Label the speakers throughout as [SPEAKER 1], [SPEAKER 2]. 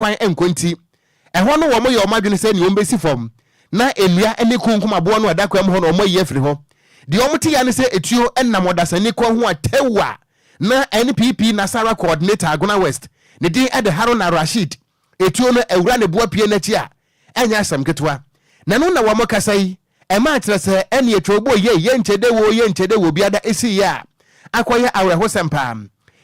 [SPEAKER 1] Kwan nkɔ nti, ɛhɔ no wɔyɛ wɔn adwene sɛ nea wɔbɛsi fam na nnua ne kunkum aboɔ no a ɛda kwan mu hɔ no wɔayi afiri hɔ. Deɛ wɔte ya ne sɛ etuo nam ɔdasani kɔn ho a tew a na NPP Nasara Coordinator Agona West ne din de Haruna Rasheed etuo no awura ne bo apue n'akyi a ɛnyɛ asɛm ketewa. Na ɛno na wɔkasa yi ɛma akyerɛ sɛ ɛne atwawbo yei yɛnkyɛ dɛ woo yɛnkyɛ dɛ wɔ biada ɛsiiɛ a akɔyɛ awerɛhosɛm paa.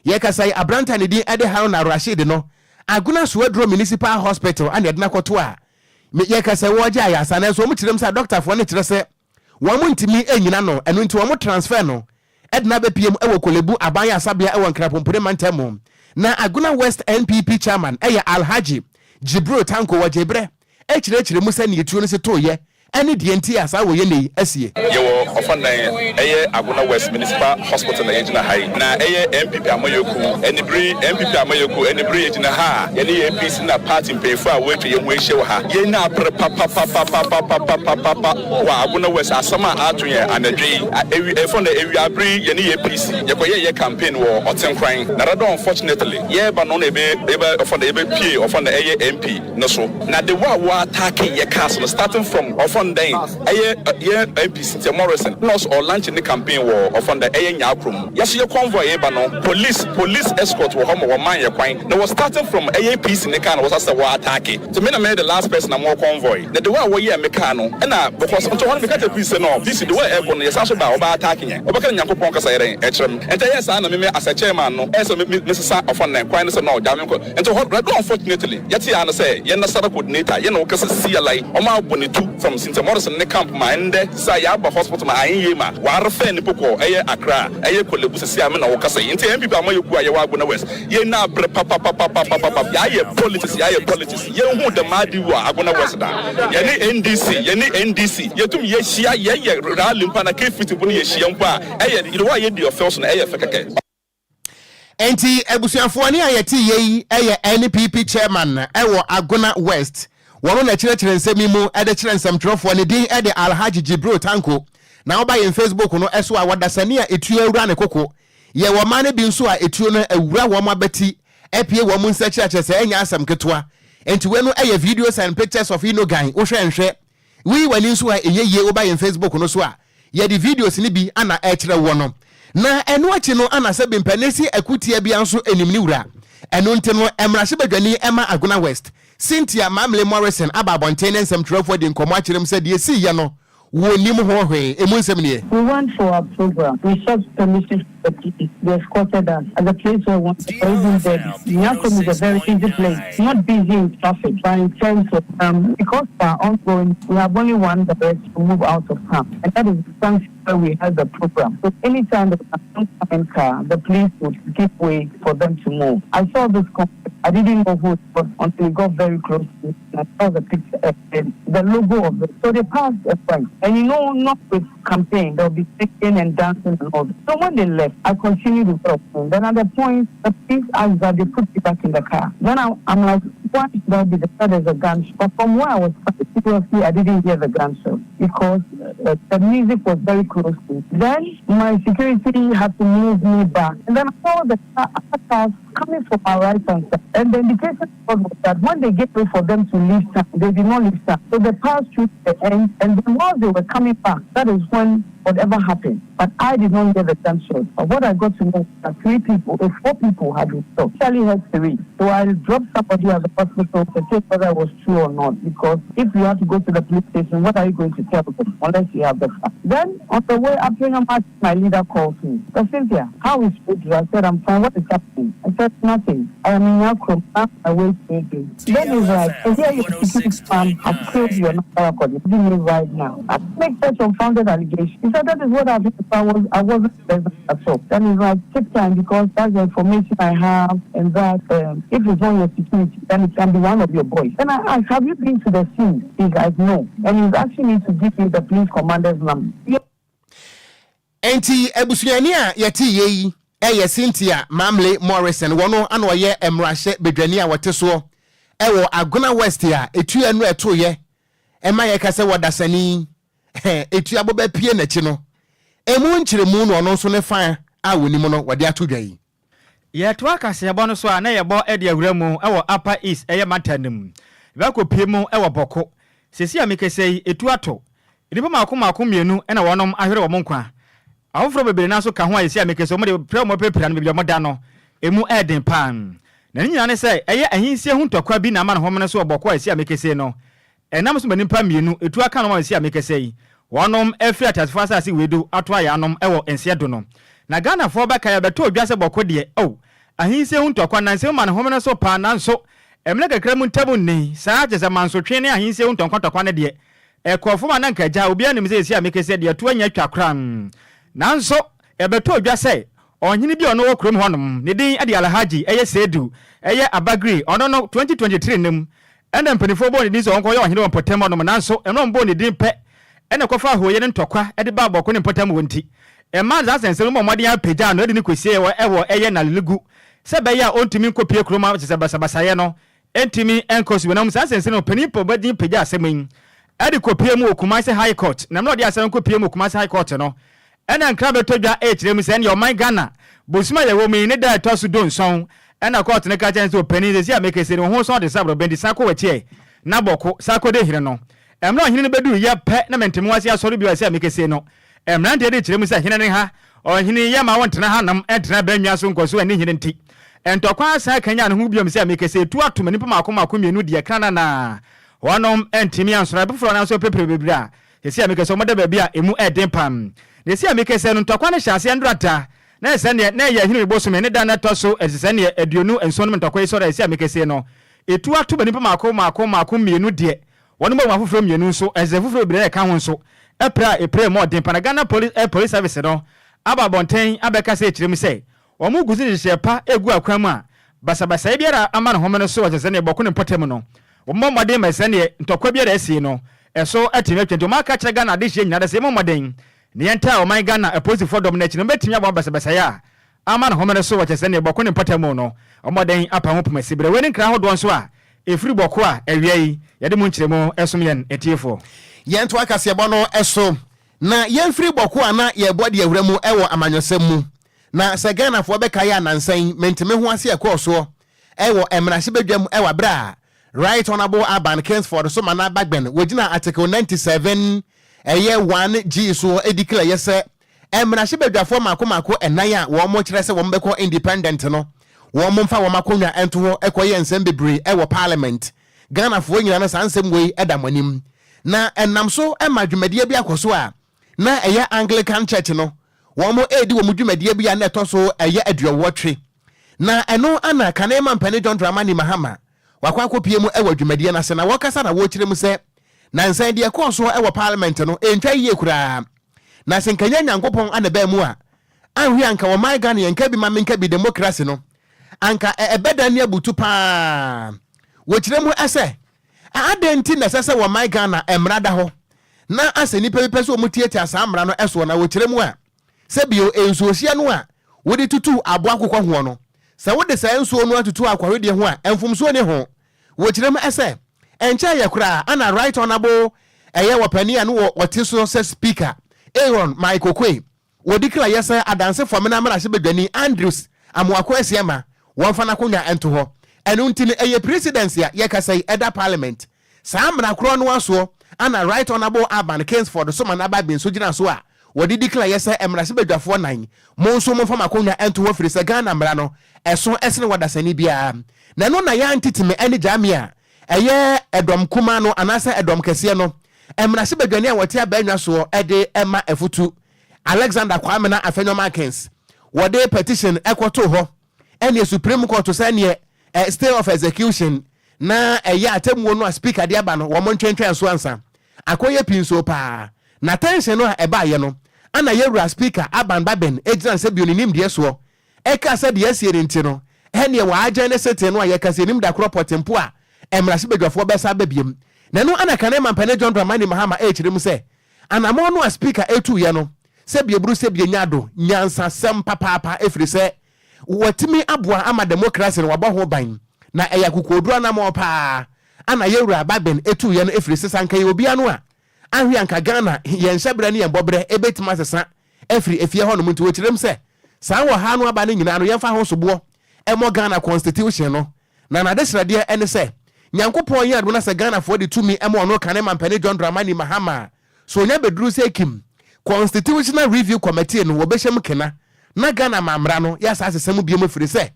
[SPEAKER 1] Yɛkasa yi aberante a ne din de Haruna Rasheed no Agona Soaduro Municipal Hospital ana yɛde no akɔto a yɛkasa yi wɔregye ayaresa nanso wɔn kyerɛ mu sɛ adɔktafoɔ no kyerɛ sɛ wɔn ntumi nnyina no ɛno nti wɔn transfer no de no abɛpiem wɔ Korle-Bu Aban Ayaresabea wɔ Nkrapompire mantam mu. Na Agona West NPP Chairman yɛ Alhaji Jibril Tanko wɔgyee berɛ kyerɛkyerɛ mu sɛdeɛ tuo no si toeɛ ne deɛ nti a saa wɔyɛ nnɛ yi asie.
[SPEAKER 2] Yɛwɔ ɔfanan, ɛyɛ Agona West Municipal Hospital na yɛgyina ha yi, na ɛyɛ NPP amanyɔkuo anibere, NPP amanyɔkuo anibere, yɛgyina ha a yɛne yɛn MPs ne na party mpanyinfoɔ a wɔatwa yɛn ho ahyia wɔ ha, yɛn apere papapapapapapapapa wɔ Agona West asɛm a ato yɛn anadwo yi, awi, ɛfɔ no awia bere yi yɛne yɛn PC yɛkɔyɛɛ yɛ campaign wɔ Ɔtenkoran, na rather unfortunately yɛreba no na yɛbɛ, yɛbɛ, ɔfɔ no yɛbɛpue ɔfɔ no ɛyɛ MP. No so na de wo a wo attacke yɛ cars no starting from ɔfɔn dɛn ɛyɛ yɛ MP Cynthia Morrison na ɔso ɔlaunche ne campaign wɔ ɔfɔn dɛn ɛyɛ nyaa krom yɛ so yɛ convoy reba no police police escort wɔ hɔ ma wɔ man yɛ kwan na wɔ starting from ɛyɛ PC ne car na wɔ sa sɛ wɔ attacke nti me na mɛyɛ the last person a mowɔ convoy na de wo a wɔ yɛɛ me car no ɛna because nti hɔ no meka kyerɛ PC sɛ no PC de wo a ɛkɔ no yɛ san so ba a ɔbɛ attacke yɛn ɔbɛka no Nyankopɔn kasa yɛ dɛn ɛkyerɛ me nti ɛyɛɛ saa na me me as a chairman no ɛyɛ sɛ me me sesa ɔfɔn dɛn kwan no sɛ no gyaa me nkɔ Nti hɔ no unfortunately yɛte aa ne sɛ yɛn nasara coordinator yɛn na ɔkasa CLI ɔmo abɔ ne tu from Cynthia Morrison ne camp ma ɛndɛ sɛ a yɛaba hospital ma anyɛ ma wa refer nipo kɔ ɛyɛ Accra ɛyɛ Korle-Bu sɛsi a me na ɔkasa yi nti NPP amayɛ kuo a yɛwɔ Agona West yɛn na abrɛ papapapapapapap yɛayɛ politics yɛayɛ politics yɛn hu dɛm ade wɔ Agona West da yɛne NDC yɛne NDC yɛtum yɛhyia yɛyɛ rally mpo anaa K50 mpo no yɛhyia mpo a ɛyɛ yɛwɔ a yɛdi ɔfɛw so no ɛyɛ fɛ kɛkɛ.
[SPEAKER 1] Enti abusuafoɔ ne a yɛte yɛ yi yɛ NPP chairman wɔ Agona West. Wɔn na kyerɛkyerɛ nsɛm yi mu de kyerɛ nsɛmtwerɛfoɔ. Ne din de Alhaji Jibril Tanko. Na woba yɛn Facebook no so a, wɔda sani a etuo awura ne koko. Yɛwɔ mmaa no bi nso a etuo no awura wɔn abati apue wɔn nsa akyi a kyerɛ sɛ ɛnyɛ asɛm ketewa. Enti wei no yɛ videos and pictures of Inogan. Wohwɛ nhwɛ. Woyi w'ani nso a ɛyɛ yie woba yɛn Facebook no so a, yɛde videos no bi ana ɛrekyerɛ woɔ no. Na ɛno akyi no ana sɛ bempani se akutia biara nso nim ne wura. Ɛno nti no mmarahyɛbadwani ɛma Agona West, Cynthia Mamle Morrison aba abɔnten ne nsɛmtwerɛfoɔ adi nkɔmmɔ akyerɛ mu sɛ deɛ ɛsiiɛ no wɔnnim ho hwee. Ɛmu nsɛm nie.
[SPEAKER 3] We went for our program, we sought permission from the police, they escorted us at the place where we wanted or even there. Nyakrom is a very busy place, not busy in traffic, but in terms of um, because we are ongoing, we have only one direction to move out of town, and that is the junction where we had the program. So anytime there's an oncoming car, the police would give way for them to move. I saw this I didn't know who it was until it got very close to me. And I saw the picture, uh, the logo of it. So they passed a point. And you know, not with campaign, they'll be singing and dancing and all that. So when they left, I continued with what Then at the point, the police asked that they put me back in the car. Then I, I'm like, why should I be the There's a gunshot. But from where I was, seriously, I didn't hear the gunshot because uh, the music was very close to me. Then my security had to move me back. And then I saw the car, cars coming from our right hand side. And the indication was that when they gave way for them to leave town, they did not leave town. So they passed through the end, and then while they were coming back, that is when whatever happened. But I did not hear the gunshot. But what I got to know was that three people, or four people had been shot. Charlie has three. So I dropped somebody at the hospital to check whether it was true or not. Because if you have to go to the police station, what are you going to tell them unless you have the fact? Then on the way up to my leader called me. So Cynthia, how is it? I said, I'm fine. What is happening? I said, nothing. I am in Yakrom. I'm away to Then he's like, I hear your security man have killed your number Give me right now. I make such unfounded allegation. He said, that is what I've I was I wasn't present at all. Then he's like, take time because that's the information I have and that um, if it's on your security, then it can be one of your boys. Then I asked, have you been to the scene? He's like, no. And he's asking me to give me the police commander's number.
[SPEAKER 1] Enti abusuani a yɛte yɛ yi yɛ Cynthia Mamle Morrison, wɔno ana ɔyɛ mmarahyɛ badwani a wɔte soɔ ɛwɔ Agona West a etua no ɛtoyɛ ɛma yɛka sɛ wɔdasani etua bɔ bɛpie n'akyi no emu nkyerɛmu na ɔno nso ne fa a wɔnim no wɔde ato dwa yi.
[SPEAKER 4] Yɛtoa kaseɛbɔ no so a na yɛbɔ de awura mu wɔ Upper East ɛyɛ mantam no mu. Yɛbɛkɔpue mu wɔ Bɔko. Seesei a mekasa yi, etu ato. Nnipa mmaako mmaako mmienu na wɔnom ahwere wɔn nkwa. Afoforɔ bebree no ara nso ka ho a seesei a mekasa yi, wɔde pira a wɔapirapira no baabi a wɔda no, emu yɛ den pa ara. Na ne nyinaa ne sɛ, ɛyɛ ahinsie ho ntɔkwa bi na ama ne homene so wɔ Bɔko a seesei a mekasa yi no, Ɛnam so ma nnipa mmienu etu aka nom a mesi a mekasa yi, wɔnom afiri ateasefoɔ asase wei do ato ayaanom wɔ nseɛ do no. Na Ghanafoɔ bɛkae a bɛtɔɔ dwa sɛ bɔko deɛ, oh, ahensie ho ntɔkwa nnansa mu ma ne homene so paa nanso mmerɛ kakra mu ntam nni saa kyerɛ sɛ mansotwe ne ahensie ho ntɔnkwa ntɔkwa no deɛ ɛkɔɔ fam a na nka agya obiara nim sɛ esi a mekasa deɛ ɛto anya atwa koraa nanso ɛbɛtɔɔ dwa sɛ ɔhene bi a ɔno wɔ kurom hɔnom ne din de Alhaji ɛyɛ Seidu ɛyɛ Abagre ɔno no 2023 no mu Ɛnna mpanimfoɔ bɔɔ ne din sɛ ɔnkɔyɛ ɔhene wɔ mpɔtam hɔnom, nanso mmerɛ a wɔbɔɔ ne din pɛ na ɛkɔfaa hooyɛ ne ntɔkwa de baa Bɔko ne mpɔtam hɔ nti, ɛmaa saa asɛnsɛm no bɔɔ mmɔden ara pagyaa no de no kɔsiee wɔ wɔ ɛyɛ Nalerigu sɛ ɛbɛyɛ a ɔntumi nkɔpue kurom a kyerɛ sɛ basabasayɛ no ntumi nkɔ so bio. Na mmom saa asɛnsɛm no panin Pɔbɔdin pagyaa asɛm yi de kɔpuee mu wɔ Kumasi High Court, na mmerɛ a ɔde asɛm no kɔpuee mu wɔ Kumasi High Court no, Ɛna nkra bɛtɔ dwa rekyerɛ mu sɛ ɛneɛ ɔman Ghana bosome a yɛwɔ mu yi ne da a ɛtɔ so dunson ɛna kɔɔto no ka kyerɛ no sɛ ɔpanin seesei a mekese no wo ho sɔn te sɛ aborɔbɛ nti san kɔ w'akyi ɛ na bɔ ko san kɔdi hene no. Mmerɛ ɔhene no bɛduru yɛ pɛ na mente me ho ase asɔre bio a seesei a mekese no mmeranteɛ de kyerɛ mu sɛ hene ne ha ɔhene yi yɛmma wo ntena hanom ntena abannwa so nkɔ so anni hene nti ntɔkwa asan akanyan ne ho biom sɛ mekese tu atom nnipa mmaako mmaako mmienu deɛ krananaa wɔnom antumi ansɔre afoforɔ nanso pepere bebree a Seesei a mekasa yi, wɔda baabi a emu yɛ den paa. Na seesei a mekasa yi no, ntɔkwa no hyɛɛ aseɛ nnora da, na ɛsɛ sɛ neɛ na ɛyɛ Ahinime bosome ne da a na ɛtɔ so ɛsɛ sɛ neɛ 27 no mu ntɔkwa yi sɔre a seesei a mekasa yi no, etuo ato ba nnipa mmaako mmaako mmaako mmienu deɛ, wɔnom awu afoforɔ mmienu nso, ɛsɛ sɛ foforɔ bebree a ɛka ho nso pira a epira emu ɔden paa. Na Ghana Police Police Service no aba abɔnten abɛkasa akyerɛ mu sɛ Wɔgu so nhyehyɛe pa regu akwan mu a basabasayɛ biara amma ne home no so wɔ sɛnea bɔko ne mpɔtam no. Wɔmmɔ mmɔden ma sɛnea ntɔkwa biara a asi no, ɛso atumi atwa. Enti wɔaka akyerɛ Ghana adehyeɛ nyinaa sɛ yɛmmɔ mmɔden na yɛntaa ɔman Ghana apolisifoɔ dɔm no akyi na wɔbɛtumi aboa ma basabasayɛ a amma ne home no so wɔ sɛnea bɔko ne mpɔtam no mmɔden apa ho poma si berɛ. Wei ne nkra ahodoɔ nso a ɛfiri bɔko a awia yi yɛde mu nkyerɛmu som yɛn atiefoɔ.
[SPEAKER 1] Yɛntoa kaseɛbɔ no so na yɛmfiri bɔko a na yɛrebɔ de awura mu wɔ amanyɔsɛm mu. Na sɛ Ghanafoɔ bɛkae a nansa yi mente me ho ase ɛkɔɔ soɔ wɔ mmarahyɛbadwam wɔ aberɛ a Right Honourable Alban Kingsford Sumana Bagbin wɔgyinaa Article 97 ɛyɛ 1G soɔ declare sɛ mmarahyɛbadwafoɔ mmaako mmaako nnan a wɔn kyerɛ sɛ wɔn bɛkɔ independent no wɔn mfa wɔn akonnwa nto hɔ kɔyɛ nsɛm bebree wɔ parliament. Ghanafoɔ nyinaa no saa nsɛm wei da mo anim na ɛnam so ma dwumadie bi akɔ so a na ɛyɛ Anglican Church no, wɔredi wɔn dwumadie bi a na ɛtɔ so ɛyɛ aduɔwɔtwe. Na ɛno ana kane mampanin John Dramani Mahama wakɔ akɔpie mu wɔ dwumadie no ase na wɔkasa na wɔrekyerɛ mu sɛ nansa yi deɛ ɛkɔɔ soɔ wɔ parliament no ɛntwa yie koraa na sɛ nka nyɛ Nyankopɔn ana ɛbaa mu a anhwɛ anka wɔman Ghana yɛnka bi ma menka bi democracy no anka ɛbɛda ne abutu paa. Wɔkyerɛ mu sɛ Adɛn nti na ɛsɛ sɛ wɔman Ghana mmara da hɔ na asɛ nnipa bi pɛ sɛ wɔtiatia saa mmara no soɔ na wɔkyerɛ mu a, sɛ bio, nsuohyeɛ no a wode tutu aboa akokɔ hoɔ no, sɛ wode saa nsuo no atutu akwawedeɛ ho a, mfomsoɔ nni ho. Wɔkyerɛ mu sɛ, ɛnkyɛeɛ koraa ana Right Honourable ɛyɛ wɔpanin a no ɔte soɔ sɛ Speaker, Aaron Mike Oquaye, Wɔdi kra yɛ sɛ Adanse Fɔmena mmarahyɛbadwani Andrews Amoako Asiamah wɔmfa n'akonnwa nto hɔ. Ɛno nti no ɛyɛ presidency a yɛkasa yi ɛda parliament. Saa mmara korɔ no ara soɔ ana Right Honourable Alban Kingsford Soma Nabagbe nso gyina so a wɔde di kra yɛ sɛ mmarahyɛbadwafoɔ nan mo nso momfa mo akonnwa nto hɔ firisɛ Ghana mmara no ɛso sene ɔdasani biara. Na ɛno na yɛanteteme ɛne Gyamea a ɛyɛ ɛdɔm kumaa no anaasɛ ɛdɔm kɛseɛ no mmarahyɛbadwani a wɔte abannwa soɔ de ma afutu Alexander Kwamena Afenyo Markins wɔde petition kɔtoo hɔ ɛneɛ Supreme Court sɛ neɛ eh, stay of execution na ɛyɛ atemmuo no a speaker de aba no wɔn ntwentwɛn so ansa akɔyɛ pii nso paa na tension no a ɛbaayɛ no ana yɛwura speaker Alban Bagbin gyina sɛ bio ne nimdeɛ soɔ ɛka sɛ deɛ asie no nti no ɛneɛ wɔagyan ne sete no a yɛka sɛ nim da korɔ pɔte mpo a mmarahyɛbadwafoɔ bɛsa aba biam na ɛno ana kane mampane John Dramani Mahama ɛrekyerɛ mu sɛ Anamɔn no a Speaker tuiɛ no, sɛbi aburu sɛbi anya do, nyansasɛm papaapa ɛfiri sɛ watumi aboa ama democracy no wabɔ ho ban, na ɛyɛ akokoɔduro anamɔn paa ana yɛwura Bagbin tuiɛ no ɛfiri sɛ sɛ anka ɛyɛ obia no a, ahwe anka Ghana yɛn hyɛberɛ ne yɛn bɔberɛ ɛbɛtumi asesa afiri efie hɔnom nti wɔkyerɛm sɛ saa ɔhaw no aba no nyinaa no yɛmfa ho soboɔ. mmɔ Ghana constitution no, na n'adesrɛdeɛ ne sɛ Nyankopɔn yɛ adom na sɛ Ghanafoɔ de tumi ma ɔno kane mampanin John Dramani Mahama a, sɛ ɔnya bɛduru sɛ Kim, Constitutional Review Committee no wɔbɛhyɛ mu kena na Ghana mammara no yɛ saa asesa mu biom ɛfiri sɛ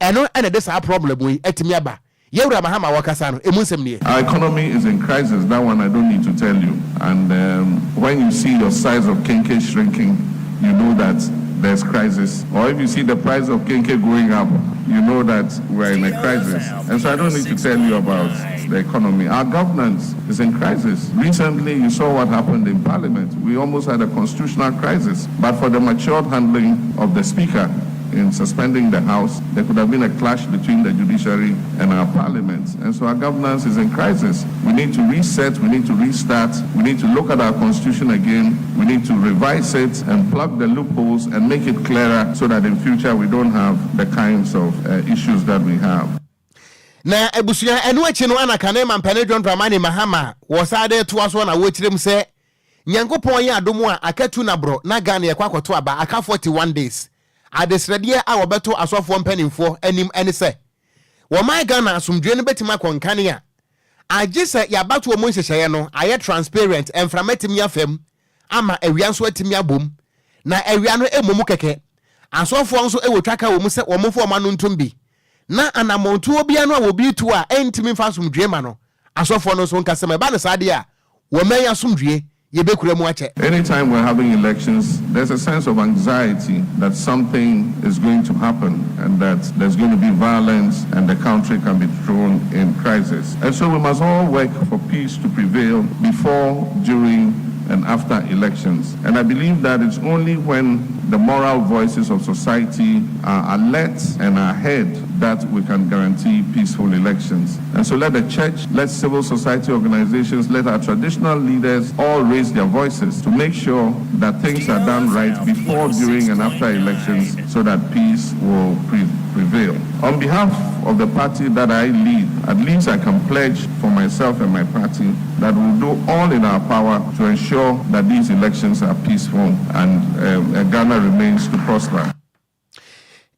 [SPEAKER 1] ɛno na ɛde saa problem yi atumi aba. Yɛwura Mahama wɔkasa no, ɛmu nsɛm nie.
[SPEAKER 5] Our economy is in crisis, that one I don't need to tell you. And um, when you see your size of kenkey shrinking, you know that there's crisis. Or if you see the price of kenkey going up, you know that we're in a crisis. And so I don't need to tell you about the economy. Our governance is in crisis. Recently, you saw what happened in Parliament. We almost had a constitutional crisis. But for the matured handling of the Speaker, in suspending the House, there could have been a clash between the judiciary and our parliament. And so our governance is in crisis. We need to reset, we need to restart, we need to look at our constitution again, we need to revise it and plug the loopholes and make it clearer so that in future we don't have the kinds of issues that we have.
[SPEAKER 1] Na abusua ɛno akyi no ana kane mampane John Dramani Mahama wɔ saa de toa so na wɔkyerɛ mu sɛ Nyankopɔn yɛ adom a akatu na borɔ na Ghana yɛkɔ akɔto aba aka 41 days. Adesrɛdeɛ a wɔbɛto asɔfoɔ mpanimfoɔ anim ne sɛ wɔman Ghana asomdwoe no bɛtumi akɔ nkane a agye sɛ yɛabatoɔ mu nhyehyɛeɛ no ayɛ transparent, mframa tumi afam ama awia nso atumi abom na awia no mmom kɛkɛ. Asɔfoɔ nso wɔ twaka wɔ mu sɛ wɔn mfa wɔn ano ntom bi na anammɔntuo biara no a wɔbi tu a ɛntumi mfa asomdwoe ma no, asɔfoɔ no nso nkasɛm ɛba no saa deɛ a wɔman asomdwoe yɛbɛkura mu akyɛ.
[SPEAKER 5] Anytime we're having elections, there's a sense of anxiety that something is going to happen and that there's going to be violence and the country can be thrown in crisis. And so we must all work for peace to prevail before, during, and after elections. And I believe that it's only when the moral voices of society are alert and are heard that we can guarantee peaceful elections. And so let the church, let civil society organizations, let our traditional leaders all raise their voices to make sure that things are done right before, during, and after elections so that peace will prevail. On behalf of the party that I lead, at least I can pledge for myself and my party that we'll do all in our power to ensure that these elections are peaceful and Ghana remains to prosper.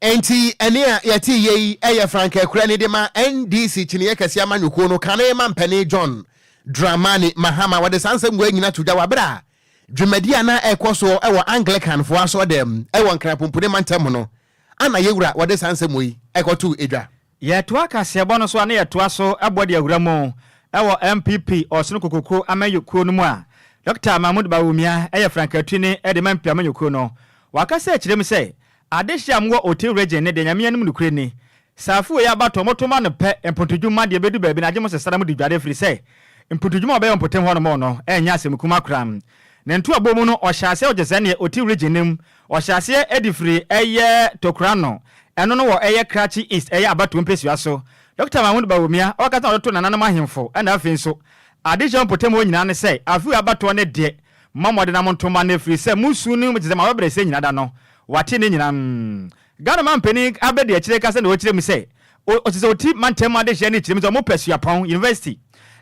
[SPEAKER 1] Enti ɛne a yɛte yɛ yi ɛyɛ Frank Akura ne de ma NDC kyiniiɛ kɛseɛ amanyɔkuo no kane ma mpanin John Dramani Mahama. Wɔde saa nsɛm wɔ nyina to dwa wɔ abere a dwumadi a na ɛkɔ soɔ ɛwɔ Anglicanfoɔ asɔɔdɛm ɛwɔ Nkrapompone mantam no ana yɛwura wɔde saa nsɛm yi ɛkɔto edwa.
[SPEAKER 4] Yɛtoa kaseɛbɔ no so a na yɛtoa so ɛbɔ de awura mu ɛwɔ NPP Ɔsono Kokoko amanyɔkuo no mu a Dr Mahmood Bawumia ɛyɛ frankatuni ɛde ma NPP amanyɔkuo no. Wakasa akyerɛ mu sɛ adehye a mowɔ Oti Region ne deɛ, Nyame anim nokorɛ ni, saafo wei abatɔ motoma no pɛ mpontodwuma deɛ bɛdu baabi na agye mo sesara mu de dware, ɛfiri sɛ mpontodwuma a ɔbɛyɛ mpɔtam hɔ nom no ɛnyɛ asɛm kuma koraa. Ne ntoabɔ mu no, ɔhyɛ aseɛ ɔgye sɛ neɛ Oti Region nim ɔhyɛ aseɛ de firi ɛyɛ Tokurano, ɛno no wɔ ɛyɛ Krachi East ɛyɛ abatoɔ mpɛsua so. Dr Mahmood Bawumia ɔkasa na ɔde to nananom ahemfo ɛna afei nso adehyɛ mpɔtam hɔ nyinaa ne sɛ afei abatoɔ ne deɛ ma mmɔde nam ntoma no, ɛfiri sɛ musu no kyɛ sɛ ma wɔbrɛ sɛ nyina da no wate ne nyinaa. Ghana ma mpanin abɛdi akyire kasa na wɔkyerɛ mu sɛ ɔte sɛ Ɔti mantam adehyɛ ne kyerɛ mu sɛ ɔmo pɛ Suapɔn University,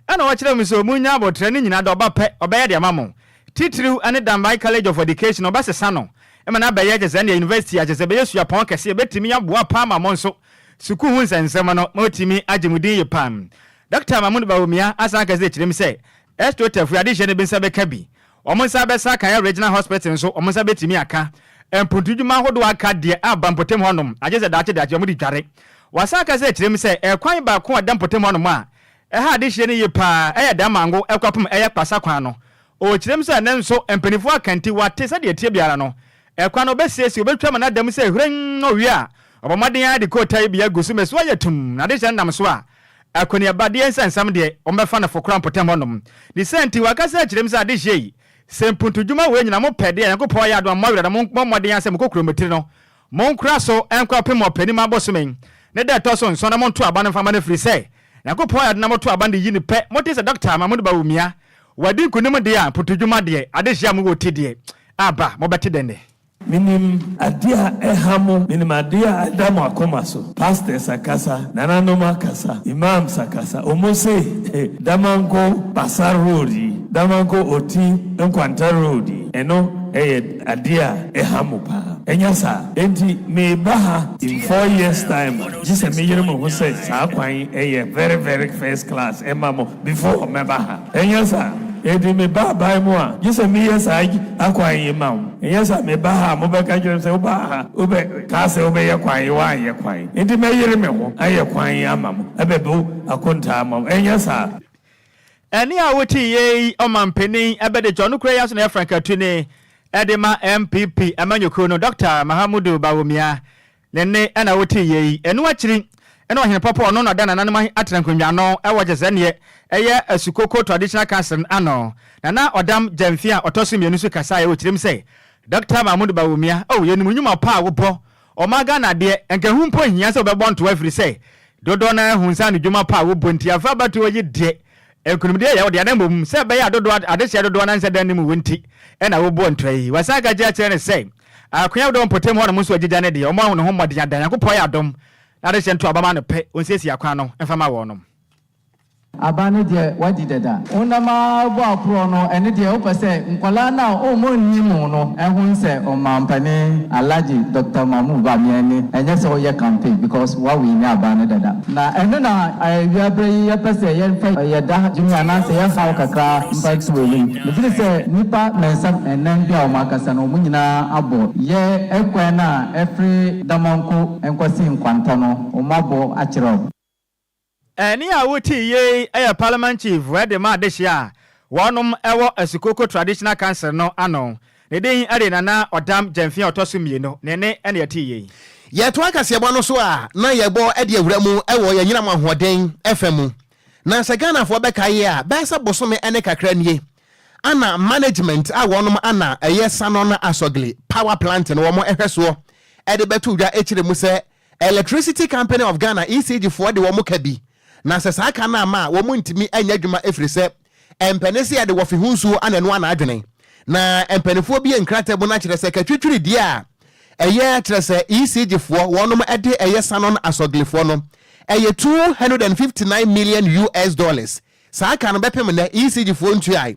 [SPEAKER 4] ɛna wɔkyerɛ mu sɛ ɔmo nya abɔtrɛ ne nyinaa da ɔba pɛ ɔbɛyɛ de ama mo, titiriw ne Dambai College of Education. Ɔbɛsesa no ɛma no abɛyɛ kyɛ sɛ ɛneɛ university a kyɛ sɛ ɛbɛyɛ suapɔn kɛseɛ bɛtumi aboa paa ma mo nso sukuu ho nsɛnsɛm no ma ɔtumi agye mo din yie paa. Dr Mahmood Bawumia asan kɛsɛ kyerɛ mu sɛ astroturf adehyɛ no bi nsa bɛka bi, wɔn nsa bɛsa aka yɛ regional hospital nso wɔn nsa bɛtumi aka. Mpuntudwuma ahodoɔ aka deɛ aba mpɔtam hɔnom agye sɛ daakye daakye wɔn de dware. Wasan kasa kyerɛ mu sɛ ɛkwan baako a ɛda mpɔtam hɔnom a ɛha adehyeɛ no yie paa ɛyɛ Damango ɛkɔpem ɛyɛ Kpasa kwan no. Ɔkyerɛ mu sɛ ɛnɛ nso mpanimfoɔ aka nti wate sɛdeɛ tie biara no ɛkwan no ɔbɛsiesie, ɔbɛtwa ma n'adam sɛ hurɛn na ɔwie a ɔbɔ mmɔden ara de kootaa yi bi agu so mɛso ayɛ tum na adehyɛ no nam so a akɔneabadeɛ nsɛnsɛm deɛ wɔbɛfa no fokora mpɔtam hɔnom ne sɛ nti wakasa akyerɛ mu sɛ adehyeɛ yi sɛ mpuntudwuma wei nyina mopɛ deɛ Nyankopɔn ayɛ adom a moawerɛ no, mommɔ mmɔden asɛ mokɔ kuromotiri no monkora so ɛnkɔ pem ɔpanim abosome ne da ɛtɔ so 7 na monto aba no mfama no, firi sɛ Nyankopɔn ayɛ adom na moto aba no de yi ne pɛ mote sɛ Dr Mahmood Bawumia wadi nkonim deɛ a mpuntudwuma deɛ adehyeɛ a mowɔ ti deɛ aba mobɛte dɛn.
[SPEAKER 6] Menim adeɛ a ɛha mo, menim adeɛ a ɛda mo akoma so. Pastors akasa, nananom akasa, imams akasa. Ɔmo se Damanko Basa Road yi, Damanko Oti Nkwanta Road yi, ɛno ɛyɛ adeɛ a ɛha mo paa. Ɛnyɛ saa? Enti meba ha in 4 years time a, gye sɛ meyere mo ho sɛ saa kwan yi ɛyɛ very very first class ɛma mo before mɛba ha. Ɛnyɛ saa? Enti meba aban mu a, gye sɛ meyɛ saa akwan yi ma wo. Ɛnyɛ saa, meba ha a, mobɛka kyerɛ me sɛ woba ha, wobɛ kaa sɛ wobɛyɛ kwan yi, woanyɛ kwan. Enti mɛyere me ho ayɛ kwan yi ama mo, ɛbɛbu akontaa ama mo. Ɛnyɛ saa?
[SPEAKER 4] Ɛnne a wote yei ɔmanpanin ɛbɛde kyɛ ɔno kura yi aso na ɛyɛ frankatuni ɛde ma NPP amanyɔkuo no Dɔkta Mahamudu Bawumia ne nne ɛna wote yei. Ɛno akyiri ɛna ɔhene pɔpɔ ɔno na ɔda nananom atena nkonnwa ano ɛwɔ kyɛ sɛ neɛ ɛyɛ Asukoko Traditional Council no ano. Nana Ɔdam Gyamfi a ɔtɔ so mmienu nso kasaeɛ wɔ kyerɛm sɛ Dɔkta Mahamudu Bawumia oh yɛnim wo nnwuma pa a wobɔ ɔman Ghana deɛ nka ɛho mpo nhia sɛ wobɛbɔ ntoa ɛfiri sɛ dodoɔ no ara hu nsa ano dwuma pa a wobɔ nti afe abatoɔ yi deɛ nkunimdie yɛ wo dea na mmom sɛ ɛbɛyɛ a dodoɔ adehyeɛ dodoɔ no ara nsɛ da nnim wo nti na wobɔ ntoa yi. Wasan ka kyerɛ no sɛ akoa dodoɔ mpɔtam hɔnom nso agyigya no deɛ wɔn ne ho mmɔden ada Nyankopɔn ayɛ adom na adehyeɛ ntoa bɛma no pɛ ɔnsiesie akwan no mfa ma wɔnom.
[SPEAKER 7] Aba no deɛ wadi dada. Wonam ara bɔ aporɔ no ɛno deɛ wopɛ sɛ nkwadaa no a wɔn nnim wo no ho sɛ ɔmanpanin Alhaji Doctor Mahmood Bawumia ni ɛnyɛ sɛ woyɛ campaign because wa winni aba no dada. Na ɛno na awia berɛ yi yɛpɛ sɛ yɛmfa yɛ da dwene anaasɛ yɛ haw kakra mfa nto w'anim. Megyedi sɛ nnipa mɛnsa nnan bi a wɔn akasa no wɔn nyinaa abɔ yɛ kwan no a ɛfiri Damonko nkɔsi Nkwanta no wɔn abɔ akyerɛ wo.
[SPEAKER 4] Ɛnne a wotee yei yɛ Parliament Chief de ma adehye a wɔnom wɔ Asukoko Traditional Council no ano. Ne din de Nana Ɔdam Gyamfi a ɔtɔ so mmienu. Ne nne na yɛtee yei.
[SPEAKER 1] Yɛtoa kaseɛbɔ no so a na yɛbɔ de awura mu wɔ yɛn anyinam ahoɔden fa mu. Na sɛ Ghanafoɔ bɛkae a, bɛyɛ sɛ bosome ne kakra nie ana management a wɔnom ana ɛyɛ Sanon Asogli power plant no wɔn hwɛ soɔ de bɛto dwa kyerɛ mu sɛ Electricity Company of Ghana, ECG, foɔ de wɔn ka bi, na sɛ saa ka no amma a, wɔn ntumi nyɛ adwuma ɛfiri sɛ mpɛne sɛ yɛde wɔfe ho nsuo ana ɛnoa n'adwene. Na mpaninfoɔ bue nkrataa mu no akyerɛ sɛ katwitwiri deɛ a ɛyɛ kyerɛ sɛ ECG foɔ wɔnom de ɛyɛ Sanon Asogli foɔ no ɛyɛ 259 million US dollars. Saa ka no bɛpem nnɛ ECG foɔ ntuae.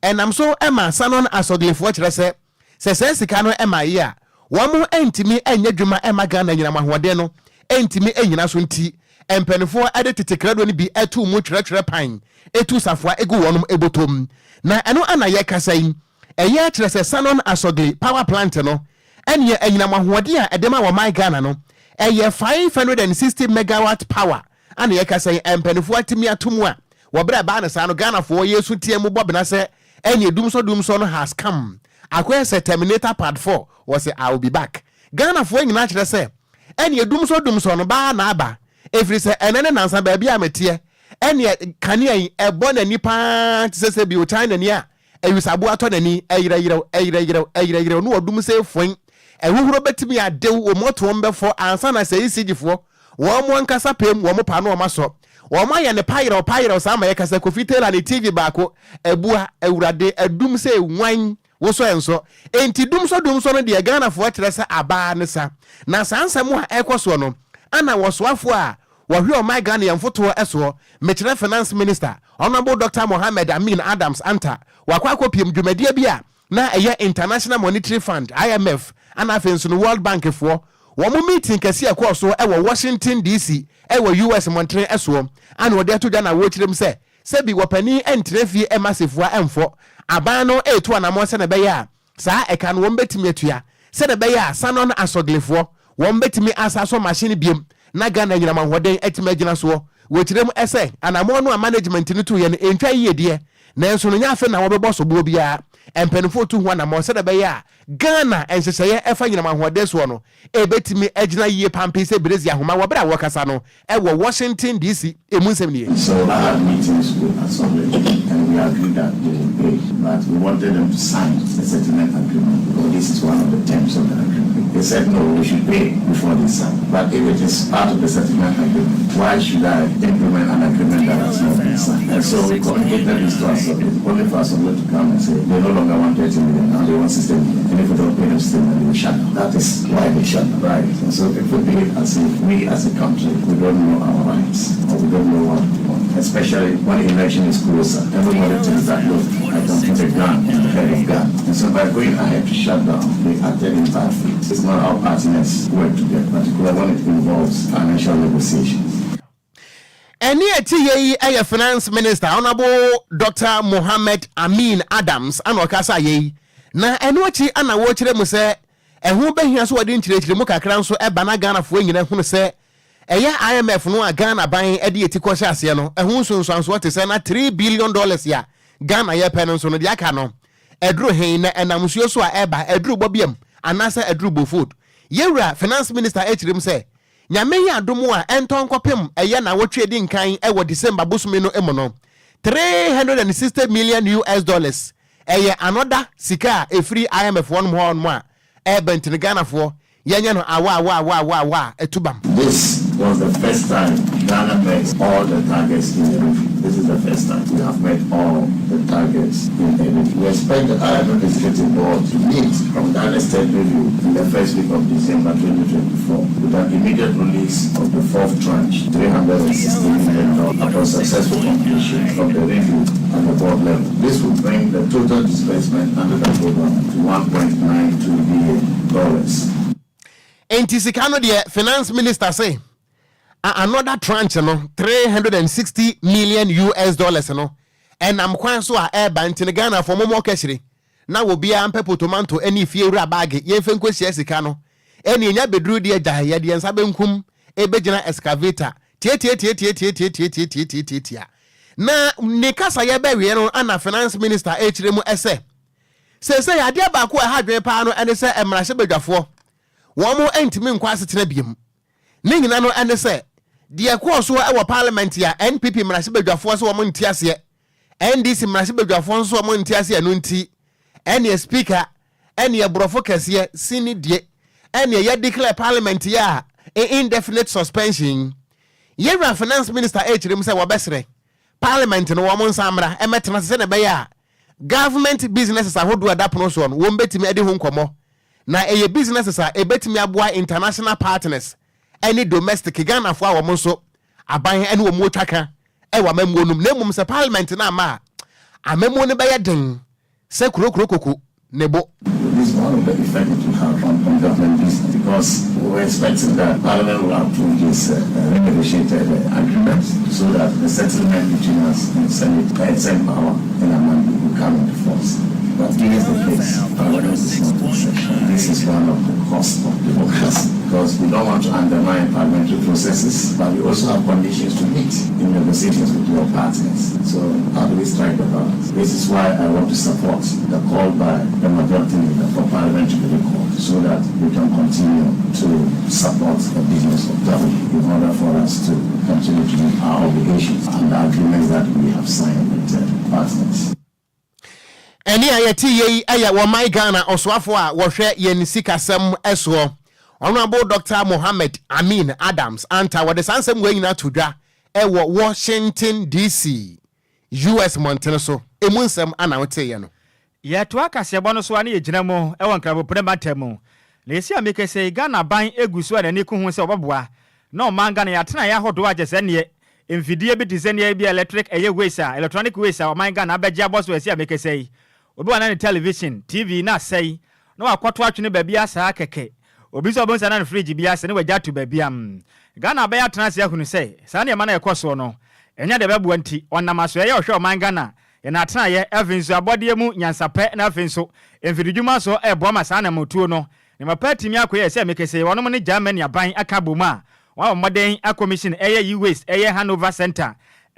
[SPEAKER 1] Ɛnam so ma Sanon Asogli foɔ kyerɛ sɛ Sɛ saa sika no mmaeɛ a, wɔn ntumi nyɛ adwuma mma Ghana anyinam ahoɔden no ntumi nnyina so nti, mpaninfoɔ de tete krado no bi to mu twerɛtwerɛ pan tu safoa gu wɔn bɔtɔm. Na ɛno na yɛrekasa yi, ɛyɛ kyerɛ sɛ Sanon Asogli power plant no neɛ anyinam ahoɔden a ɛde ma wɔman Ghana no ɛyɛ 560 megawatt power ana yɛkasa yi mpaninfoɔ atumi ato mu a wɔ berɛ a ɛbaa no saa no Ghanafoɔ yɛsu teɛ mu bɔ bena sɛ Ɛneɛ dumsɔ dumsɔ no has come akɔyɛ sɛ terminator part 4 wɔse I will be back Ghanafoɔ nyinaa kyerɛ sɛ ɛneɛ dumsɔ dumsɔ no baa na aba ɛfiri sɛ ɛnɛ ne nansa baabi a meteɛ ɛneɛ kanea yi ɛbɔ n'ani paa te sɛ sɛ bio China ni a awisaboa atɔ n'ani ɛyerɛyerɛw ɛyerɛyerɛw ɛyerɛyerɛw ne ɔdum sɛ foin ɛhuhuro bɛtumi adew wɔ mɔtoɔm bɛfɔ ansa na sɛ ECG foɔ Wɔn ankasa pɛ mu, wɔn pa no wɔn asɔ. Wɔn ayɛ no payerɛw payerɛw saa ma yɛkasa Kofi Taylor ne TV baako abua Awurade adum sɛ nwan wosɔ ɛnsɔ. Enti dumsɔ dumsɔ no deɛ Ghanafoɔ kyerɛ sɛ abaa ne sa. Na saa nsɛm a ɛrekɔ soɔ no ana wɔsoafoɔ a wɔhwɛ ɔman Ghana yɛn mfotoɔ soɔ, mekyerɛ Finance Minister, Honourable Doctor Mohammed Amin Adams Anta, wakɔ akɔpiem dwumadie bi a na ɛyɛ International Monetary Fund, IMF, ɛna afei nso no World Bank foɔ wɔn meeting kɛseɛ a ɛkɔɔ so wɔ Washington DC wɔ US mmɔntene soɔ ana wɔde ato dwa na wɔrekyerɛ mu sɛ sɛbi wɔpanin ntena fie mma sefua mfɔ aban no retu anamɔn sɛdeɛ ɛbɛyɛ a saa ɛka no wɔn bɛtumi atua sɛdeɛ ɛbɛyɛ a Sanon Asoglefoɔ wɔn bɛtumi asa asɔ machine biom na Ghana anyinam ahoɔden atumi agyina soɔ. Wɔkyerɛ mu sɛ anamɔn no a management no tuiɛ no ɛntwa yie deɛ nanso no nyɛ afe na wɔbɛbɔ soboɔ biara. Mpaninfoɔ tu ho anamɔn sɛdeɛ ɛbɛyɛ a Ghana nhyehyɛeɛ ɛfa anyinam ahoɔden soɔ no ɛbɛtumi agyina yie pampee sɛ Brezia ahoma wɔ berɛ a wɔrekasa no wɔ Washington DC. Ɛmu nsɛm nie.
[SPEAKER 8] So I had meetings with Assembly and we agreed that they would pay, but we wanted them to sign the settlement agreement because this is one of the terms of the agreement. They said no, we should pay before they sign. But if it is part of the settlement agreement, why should I implement an agreement that has not been signed? And so we communicated this to Assembly, only for Assembly to come and say they no longer want 30 million, now they want 60 million. And if we don't pay them 60 million, they will shut down. That is why they shut down. Right. And so people behave as if we as a country, we don't know our rights or we don't know what we want. especially when the election is closer. Everybody thinks that, look, I can put a gun in the head of gun. And so by going ahead to shut down, they acted in bad faith. It's not how partners work together, particularly when it involves financial negotiations.
[SPEAKER 1] Ɛnne a ɛte yei yi yɛ Finance Minister Honourable Doctor Mohammed Amin Adams ana ɔkasa yei, na ɛno akyi ana wɔrekyerɛ mu sɛ ɛho bɛhia sɛ wɔde nkyerɛkyerɛmu kakra nso ba na Ghanafoɔ nyina hunu sɛ ɛyɛ IMF no a Ghana ban de eti kɔhyɛ aseɛ no ɛho nsunsuansoɔ te sɛ na $3 billion a Ghana yɛpɛ no nso no deɛ aka no ɛduru he na ɛnam nsuo so a ɛba ɛduru Bɔbiam anaasɛ ɛduru Bofod. Yɛwura Finance Minister kyerɛ mu sɛ Nyame yɛ adom a ɛntɔ nkɔpem ɛyɛ nawɔtwe edi nkan wɔ December bosome no mu no, 360 million US dollars ɛyɛ anɔda sika a ɛfiri IMF wɔnom hɔ nom a ɛɛba nti no Ghanafoɔ yɛnyɛ no awa awa awa awa awa a ɛtu bam.
[SPEAKER 8] This was the first time Ghana met all the targets in a review. This is the first time we have met all the targets in a review. We expect the IMF Executive Board to meet on Ghana's third review in the first week of December 2024 with an immediate release of the fourth tranche, $360 million, upon successful completion of the review at the board level. This will bring the total disbursement under the program to $1.92 billion.
[SPEAKER 1] Enti sika no deɛ finance minister se a another tranche no 360 million US dollars no ɛnam kwan so a ɛreba nti no Ghanafoɔ mommɔ kɛhyire na obiara mpɛ potomanto ne fie wura baage yɛmfa nkɔhyia sika no ɛne ɛnya bɛduru deɛ gyae yɛde yɛn nsa benkum ɛbɛgyina excavator tiatiatiatiatiatiatiatiatiatiatia na ne kasa yɛbɛwie no ana finance minister ɛkyerɛ mu ɛsɛ seesei adeɛ baako a ɛha adwene paa no ɛne sɛ mmarahyɛbadwafoɔ wɔn ntumi nkɔ asetena biom. Ne nyina no ne sɛ, deɛ ɛkɔɔ soɔ wɔ parliament a NPP mmarahyɛbadwafoɔ sɛ wɔn nte aseɛ, NDC mmarahyɛbadwafoɔ nso wɔn nte aseɛ, ɛno nti ɛneɛ speaker ɛneɛ borɔfo kɛseɛ sini die ɛneɛ yɛ declare parliament yɛ a indefinite suspension. Yɛwura finance minister ɛkyerɛ mu sɛ wɔbɛsrɛ parliament no wɔn nsa mmra ɛmɛtena ase sɛdeɛ ɛbɛyɛ a government businesses ahodoɔ ɛda pono soɔ no wɔn bɛtumi adi ho nkɔmmɔ na ɛyɛ businesses a ɛbɛtumi aboa international partners ɛne domestic Ghanafoɔ a wɔn nso aban ɛne wɔn retwa ka ɛwɔ amammuo no mu na mmom sɛ parliament no amma a amammuo no bɛyɛ den sɛ kurokuro koko ne bo.
[SPEAKER 8] This is one of the effect it will have on, on government business because we were expecting that Parliament will approve this renegotiated agreement so that the settlement between us and Senate, Cenpower and Amandi will come into force. But here is the case, Parliament is not in session. This is one of the costs of democracy because we don't want to undermine parliamentary processes, but we also have conditions to meet in negotiations with your partners. So how do we strike the balance? This is why I want to support the call by the majority leader for Parliament to be recalled so that we can continue to support the business of government in order for us to continue to meet our obligations and the agreements that we have signed with partners.
[SPEAKER 1] Ɛnne a yɛte yɛ yi yɛ wɔman Ghana ɔsoafoɔ a wɔhwɛ yɛn sikasɛm soɔ, Honourable Doctor Mohammed Amin Adams Anta. Wɔde saa nsɛm wei nyinaa to dwa wɔ Washington DC, US mmɔntene so. Emu nsɛm ana woteeɛ no.
[SPEAKER 4] Yɛtoa kaseɛbɔ no so a na yɛgyina mu wɔ Nkramoprɛ mantam mu. Na ɛsi a mekasa yi, Ghana aban gu so a n'ani ku ho sɛ wɔbɛboa na ɔman Ghana yɛn atenaeɛ ahodoɔ a kyɛ sɛ neɛ mfidie bi te sɛ neɛ bi electric ɛyɛ waste a electronic waste a ɔman Ghana abɛgye abɔ so ɛsi a mekasa yi. Obi wɔ na ne television, TV, na asɛe na wakɔto atwene baabi asaa kɛkɛ. Obi nso a ɔbɛhu sɛ na ne fridge bi asɛe na wagya ato baabi a. Ghana abɛyɛ atena ase ahunu sɛ saa nneɛma no a ɛkɔ soɔ no ɛnyɛ deɛ ɛbɛboa nti ɔnam asoɛeɛ a ɔhwɛ ɔman Ghana yɛn atenaeɛ afei nso abɔdeɛ mu nyansapɛ na afei nso mfididwuma so ɛreboa ma saa anammɔtuo no nneɛma pa atumi akɔ yie sɛ mekese wɔnom ne Germany aban aka abom a wɔabɔ mmɔden akɔmihyin ɛyɛ E-waste ɛyɛ Hanover Centre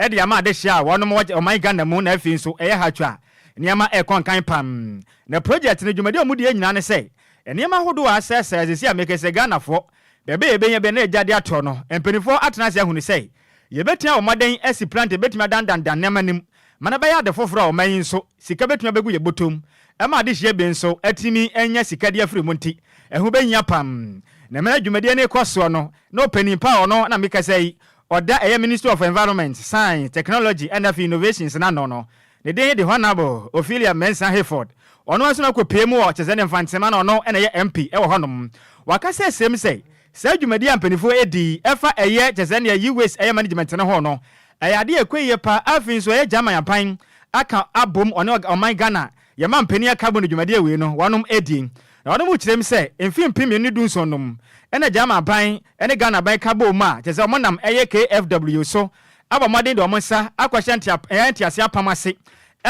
[SPEAKER 4] de ama adehyeɛ a wɔnom wɔ ɔman Ghana mu na afei nso ɛyɛ Hatch a nneɛma ɛrekɔ nkan pam. Na project no dwumadi a wɔn die nyinaa ne sɛ nneɛma ahodoɔ a asɛesɛe seesei a mekese Ghanafoɔ baabi a yɛbɛnya bi na yɛgya de atoɔ no mpanimfoɔ atena ase ahunu sɛ yɛbɛtumi abɔ mmɔden asi plant a ɛbɛtumi adandandan nneɛma no mu ma no bɛyɛ ade foforɔ a ɔman yi nso sika bɛtumi abɛgu yɛ bɔtɔm ɛma adehyeɛ bi nso atumi anya sika de afiri mu nti ɛho bɛhia pam. Na mmerɛ dwumadie no rekɔ soɔ no na ɔpanin pa a ɔno na mekasa yi ɔda ɛyɛ Ministry of Environment, Science, Technology ɛna afei Innovations n'ano no ne din de Honourable Ophelia Mensah Hayford. Ɔno nso na kɔpie mu wɔ kyerɛ sɛ ne Mfantsema na ɔno na ɛyɛ MP ɛwɔ hɔnom. Wakasa asɛm sɛ saa dwumadie a mpanimfoɔ edi ɛfa ɛyɛ kyerɛ sɛ nea e-waste ɛyɛ management no ho no Ɛyɛ adeɛ a ɛkɔ yie paa. Afei nso ɛyɛ German aban aka abom ɔne ɔman Ghana yɛn mampanin aka abom de dwumadie wei no wɔnom ɛredie. Na wɔnom kyerɛ mu sɛ mfeɛ 2017 no mu ɛna German aban ne Ghana aban ka bɔɔ mu a kyerɛ sɛ wɔnam ɛyɛ KFW so abɔ mmɔden de wɔn nsa akɔhyɛ ntea ɛyɛ nteaseɛ apam ase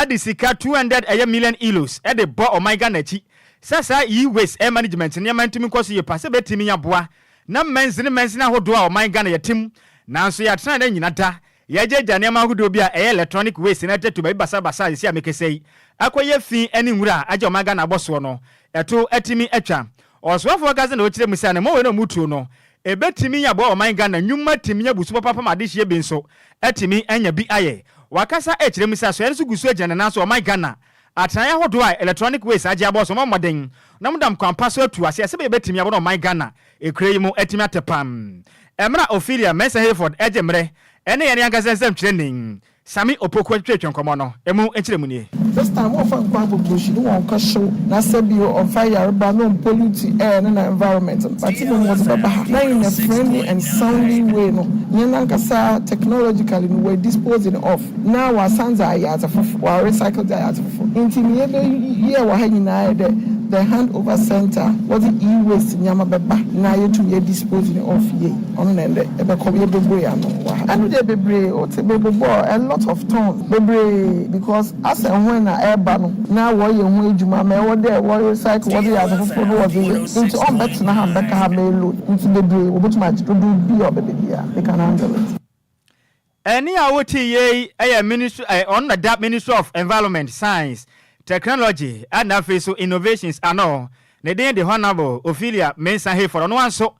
[SPEAKER 4] de sika 200 ɛyɛ million euros de bɔ ɔman Ghana akyi sɛ saa e-waste ɛyɛ management nneɛma ntumi nkɔ so yie paa sɛ bɛtumi aboa na mansini mansini ahodoɔ a ɔman Ghana yɛte mu nanso yɛatena dɛ nyina da yɛagyaagyaa nneɛma ahodoɔ bi a ɛyɛ electronic waste na ɛtatu baabi basabasa a seesei a mekasa yi akɔyɛ fi ne nwura a agye ɔman Ghana abɔ soɔ no ɛto atumi atwa. Ɔsoafoɔ Gaze na ɔkyerɛ mu sɛ anammɔn wei na wɔtuo no ɛbɛtumi aboa ɔman Ghana nnwuma atumi abu so papaapa ma adehyeɛ bi nso atumi anya bi ayɛ. Wakasa ɛkyerɛ mu sɛ asoɛeɛ no nso gu so agyina ne nan so ɔman Ghana atenaeɛ ahodoɔ a electronic waste agye abɔ so wɔmmɔ mmɔden na wɔdam kwan pa so atu aseɛ sɛdeɛ ɛbɛtumi aboa na ɔman Ghana Ekura yi mu atumi ate pam. Mmerɛ a Ophelia Mensah Hayford regye mmerɛ ne yɛn ankasa nsɛmtwerɛni Sammy Opoku atwetwe nkɔmmɔ no, emu nkyerɛmu nie.
[SPEAKER 9] This time wɔmfa nkɔ agbogbloshie ne wɔnkɔ hyew na sɛ bio ɔmfa yarba na ɔmpollute air no na environment no but mbom wɔdze bɛba ha na in a friendly and soundly way no hɛn ankasa technologically no wɔ dispose no off na wɔasan dze ayɛ adze fofor wɔa recycle dze ayɛ adze fofor ntsi meyɛ bɛyɛ wɔ ha nyinaa yɛ dɛ the hand over centre a wɔdze e-waste nneɛma bɛba na yetum yɛ dispose no off yie ɔno na ndɛ yɛbɛkɔ yɛbɛbue ano wɔ ha. Ɛno deɛ bebree wote bebobɔɔ a lot of tons bebree because asɛ hɔn na ɛreba no na wɔreyɛ ho edwuma ma ɛwɔ dɛ wɔ recycle wɔdze yɛ adze fofor no wɔdze yɛ ntsi ɔmmbɛtsena ha mmbɛka ha mɛyɛ load ntsi bebree wobotum agye dodow bi a ɔbɛba biara they can handle it.
[SPEAKER 4] Ɛnne a wote yei yɛ Ministry ɛ ɔno na ɛda Ministry of Environment, Science, Technology ɛna afei nso Innovations ano. Ne din de Honourable Ophelia Mensah Hayford. Ɔno ara nso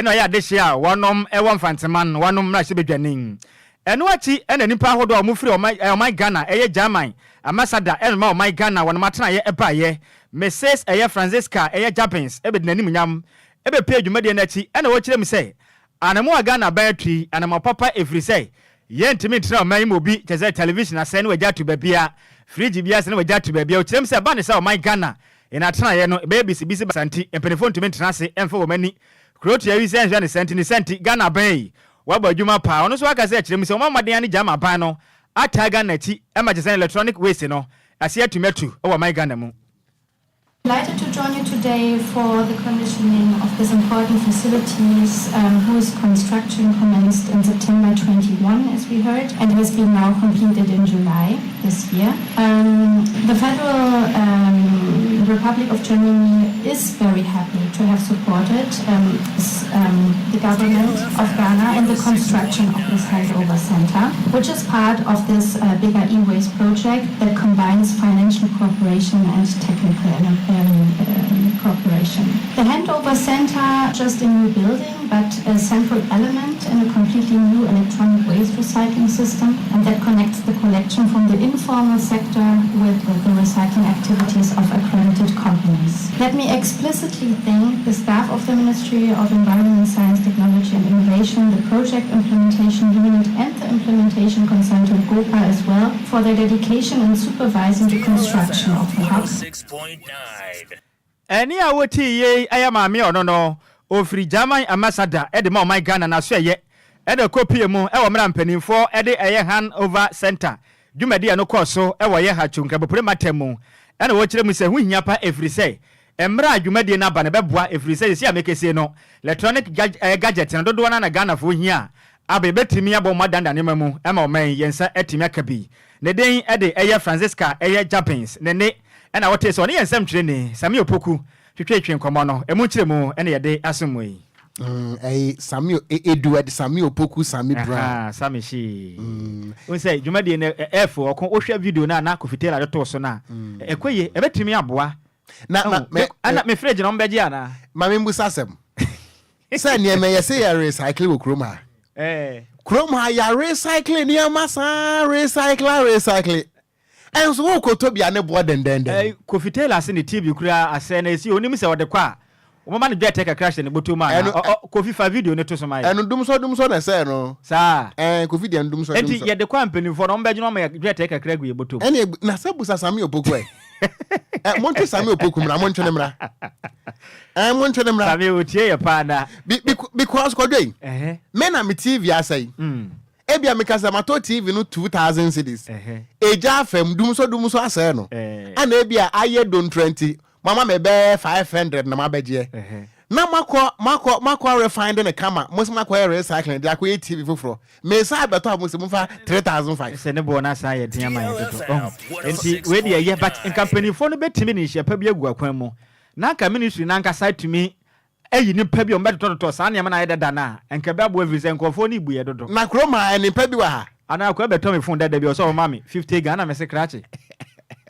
[SPEAKER 4] na ɔyɛ adehyeɛ a wɔnom wɔ Mfanteman, wɔnom mmarahyɛbadwani. Ɛno akyi na nnipa ahodoɔ a wɔfiri ɔman ɛ ɔman Ghana ɛyɛ German Ambassador ɛna ɔma ɔman Ghana wɔnom atenaeɛ baeɛ. Mrs ɛyɛ Franziska ɛyɛ Jabins ɛbɛdi n'animuonyam ɛbɛpue dwumadie no akyi ɛna ɔkyerɛ mu sɛ Anammɔn a Ghana aban atu yi, anammɔn papa ɛfiri sɛ yɛntumi ntena ɔman yi mu obi kyerɛ sɛ television asɛe na wagya ato baabiara, fridge bi asɛe na wagya ato baabiara. Ɔkyerɛ mu sɛ ɛba ne sɛ ɔman Ghana yɛn atenaeɛ no ɛbɛyɛ bisibisi basa nti mpanimfoɔ ntumi ntena ase mfa wɔn ani kuro tua yi sɛ nhwɛ ne saa nti ne saa nti Ghana aban yi wabɔ adwuma paa. Ɔno nso aka sɛ kyerɛ mu sɛ wɔn mmɔden ara ne gyama aban no ataa Ghana akyi ma kyerɛ sɛ electronic waste no aseɛ atumi atu wɔ ɔman Ghana mu.
[SPEAKER 10] Delighted to join you today for the commissioning of this important facilities um, whose construction commenced in September 21, as we heard, and has been now completed in July this year. Um, the Federal um, Republic of Germany is very happy to have supported um, this, um, the government of Ghana in the construction of this handover center, which is part of this uh, bigger e-waste project that combines financial cooperation and technical um, um, cooperation. The handover center, just a new building, but a central element in a completely new electronic waste recycling system, and that connects the collection from the informal sector with the recycling activities of accredited companies. Let me explicitly thank the staff of the Ministry of Environment, Science, Technology and Innovation, the project implementation unit and the implementation consultant GOPA as well for their dedication in supervising the construction of the hub.
[SPEAKER 4] Ɛnne a wotee yei yɛ maame a ɔno no ɔfiri German Ambassador de ma ɔman Ghana n'asoɛeɛ na ɛkɔpue mu wɔ mmerɛ a mpanimfoɔ de ɛyɛ Hand Over Centre dwumadi a ɛno kɔɔ so wɔ yɛ Hatcho Nkrabopore Matam mu na wɔkyerɛ mu sɛ ɛho hia pa ɛfiri sɛ mmerɛ a dwumadie no aba no ɛbɛboa ɛfiri sɛ seesei a mekesie no Electronic gadget no dodoɔ no ara na Ghanafoɔ hia a aba yɛbɛtumi abɔ mu adandan nneɛma mu ma ɔman yi yɛn nsa atumi aka bi. Ne din de ɛyɛ Franziska ɛyɛ Jabins ne nne na wotee sɛ ɔne yɛn nsɛmtwerɛni Sammy Opoku twetwetwe nkɔmmɔ no, ɛmu nkyerɛmu na yɛde asom mo yi.
[SPEAKER 1] Mm, ɛyi Sammy Edward Sammy Opoku Sammy Brown.
[SPEAKER 4] Aha, Sammy Shee. Wohu sɛ dwumadie no ɛɛfo ɔko wohwɛ video no a na Kofi Taylor de too so no a, ɛkɔ yie, ɛbɛtumi aboa.
[SPEAKER 1] Na na me
[SPEAKER 4] ɛna me fridge na wɔbɛgye anaa?
[SPEAKER 1] Ma me mbusa asɛm. Sɛ nneɛma yɛsɛ yɛ recycle wɔ kurom ha. Kurom ha yɛ recycle nneɛma saa recycle recycle. Ɛnso wokɔtɔ bi a ne boɔ dendenden.
[SPEAKER 4] Kofi Taylor se ne TV koraa asɛe na esi onim sɛ ɔde kɔ a wɔbɛma no dwɛtɛ kakra ahyɛ ne bɔtɔ mu anaa? Ɔ ɔ Kofi fa video no to so ma yɛn.
[SPEAKER 1] Ɛno dumsɔ dumsɔ na ɛsɛɛ no.
[SPEAKER 4] Saa?
[SPEAKER 1] Ɛɛ Kofi deɛ no dumsɔ dumsɔ.
[SPEAKER 4] Enti yɛde kɔ a mpanimfoɔ no wɔbɛgye no ama yɛ dwɛtɛ kakra agu yɛ bɔtɔ mu.
[SPEAKER 1] Ɛne na sɛ busa Sammy Opoku ɛ. Ɛ montwe Sammy Opoku mmra montwe ne mmra. Ɛ montwe ne mmra.
[SPEAKER 4] Sammy otie yɛ paa na.
[SPEAKER 1] Be be because kɔdwe yi. Me na me TV asɛe. Ebia meka sɛ matɔ TV no 2000 cedis. Egya afam, dum so dum so asɛe no. Ɛna ebia ayɛ dontura nti, moama me bɛyɛ 500 na mabɛgyeɛ. Na moakɔ moakɔ moakɔ refine no kama, mo se moakɔyɛ recycling de akɔyɛ TV foforɔ. Mesan abɛtɔ a mo se momfa 3005.
[SPEAKER 4] Sɛ ne boɔ no asan ayɛ den ama yɛn dodo. Wahu? Nti wei deɛ ɛyɛ but nka mpanimfoɔ no bɛtumi de nhyehyɛe pa bi agu akwan mu na anka ministry no ankasa atumi ayi nnipa bi a wɔbɛtotɔtotɔ saa nneɛma no a ayɛ dada no a, anka ɛbɛboa ɛfiri sɛ nkurɔfoɔ no rebu yɛ dodo.
[SPEAKER 1] Na kurom ha nnipa bi wɔ ha.
[SPEAKER 4] Anaa akoa bɛtɔ me phone dada bi ɔsɛ ɔma me 50 Ghana mese krakye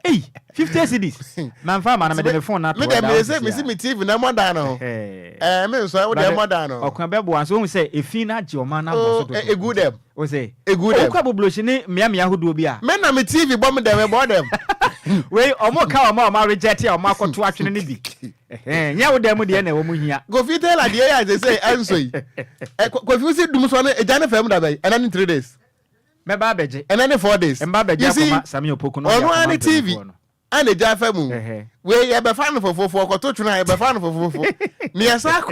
[SPEAKER 4] ei 50 cedis mamfa ama no mede me phone no ato
[SPEAKER 1] hɔ da hɔ sisi a. Mese me TV no ɛmɔ dan no ho ɛɛ me nsɔ wo deɛ ɛmɔ dan no ho.
[SPEAKER 4] Ɔkwan bɛboa nso wohu sɛ efi no agye ɔman no abɔ so dodo.
[SPEAKER 1] Egu dɛm.
[SPEAKER 4] Wo se.
[SPEAKER 1] Egu dɛm.
[SPEAKER 4] Wokɔ aboblosi ne mmea mmea ahodoɔ bi a.
[SPEAKER 1] Me na me TV bɔ me dɛm ɛbɔ dɛm.
[SPEAKER 4] Wei ɔmo ka ɔmo a ɔmo areject a ɔmo akɔto atwene no bi. Nyɛ wo dan mu deɛ na ɛwɔ mu hia.
[SPEAKER 1] Kofi Taylor deɛ yɛ a sese ɛnso yi. Kofi wosi dum so no egya ne fam da bɛyi ɛnɛ ne 3 days.
[SPEAKER 4] Mɛba abɛgye.
[SPEAKER 1] Ɛnɛ ne 4 days.
[SPEAKER 4] Mba abɛgye akɔma Sami Opoku na ɔde
[SPEAKER 1] akɔma ɔno TV ɛna egya fa mu. Wei yɛbɛfa no fofofo ɔkɔto twene a yɛbɛfa no fofofo. Ne yɛsa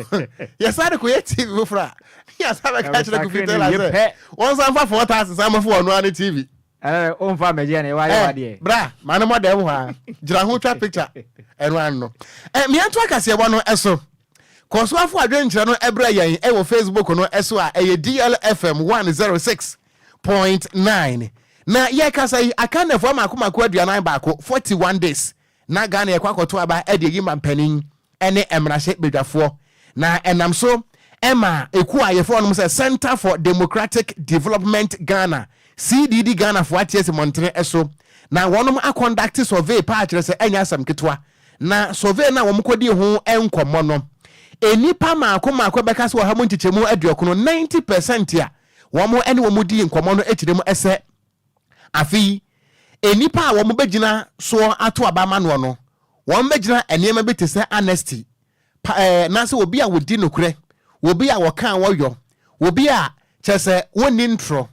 [SPEAKER 1] yɛsa de kɔyɛ TV foforɔ a ne yɛsa bɛka kyerɛ Kofi Taylor sɛ wɔn san fa 4000 san mɔfo ɔno ara ne TV.
[SPEAKER 4] Ɛɛ o nfa mɛgye ɛna wayɛ wa deɛ.
[SPEAKER 1] Bra maa ne mɔ dɛm hɔ a gyina ho twa picture ɛno ano. Ɛ mìɛnto akaseɛbɔ no ɛso. Kɔsoafo adwenkyerɛ no ɛbrɛ yɛn ɛwɔ Facebook no ɛso a ɛyɛ DLFM 106.9. Na yɛkasa yi aka nnafua mako mako 41, 41 days, na Ghana yɛkɔ akɔto aba ɛde ayi mampanin ne mmarahyɛ badwafoɔ. Na ɛnam so ma ekuo a yɛfrɛ wɔn sɛ Center for Democratic Development Ghana, CDD Ghanafoɔ ate asi mmɔntene so na wɔn akɔndakte survey paa kyerɛ sɛ ɛnyɛ asɛm ketewa. Na survey no a wɔn kɔdii ho nkɔmmɔ no, nnipa mmaako mmaako bɛka sɛ ɔha mu nkyekyɛmu aduɔkono, 90%, a wɔn ne wɔn dii nkɔmmɔ no kyerɛ mu sɛ afe yi, nnipa a wɔbɛgyina soɔ ato aba ama noɔ no, wɔbɛgyina nneɛma bi te sɛ honesty, pa, ɛɛ, naasɛ obi a wɔdi nokorɛ, obi a wɔka a wɔyɔ, obi a kyerɛ sɛ wɔnni ntorɔ,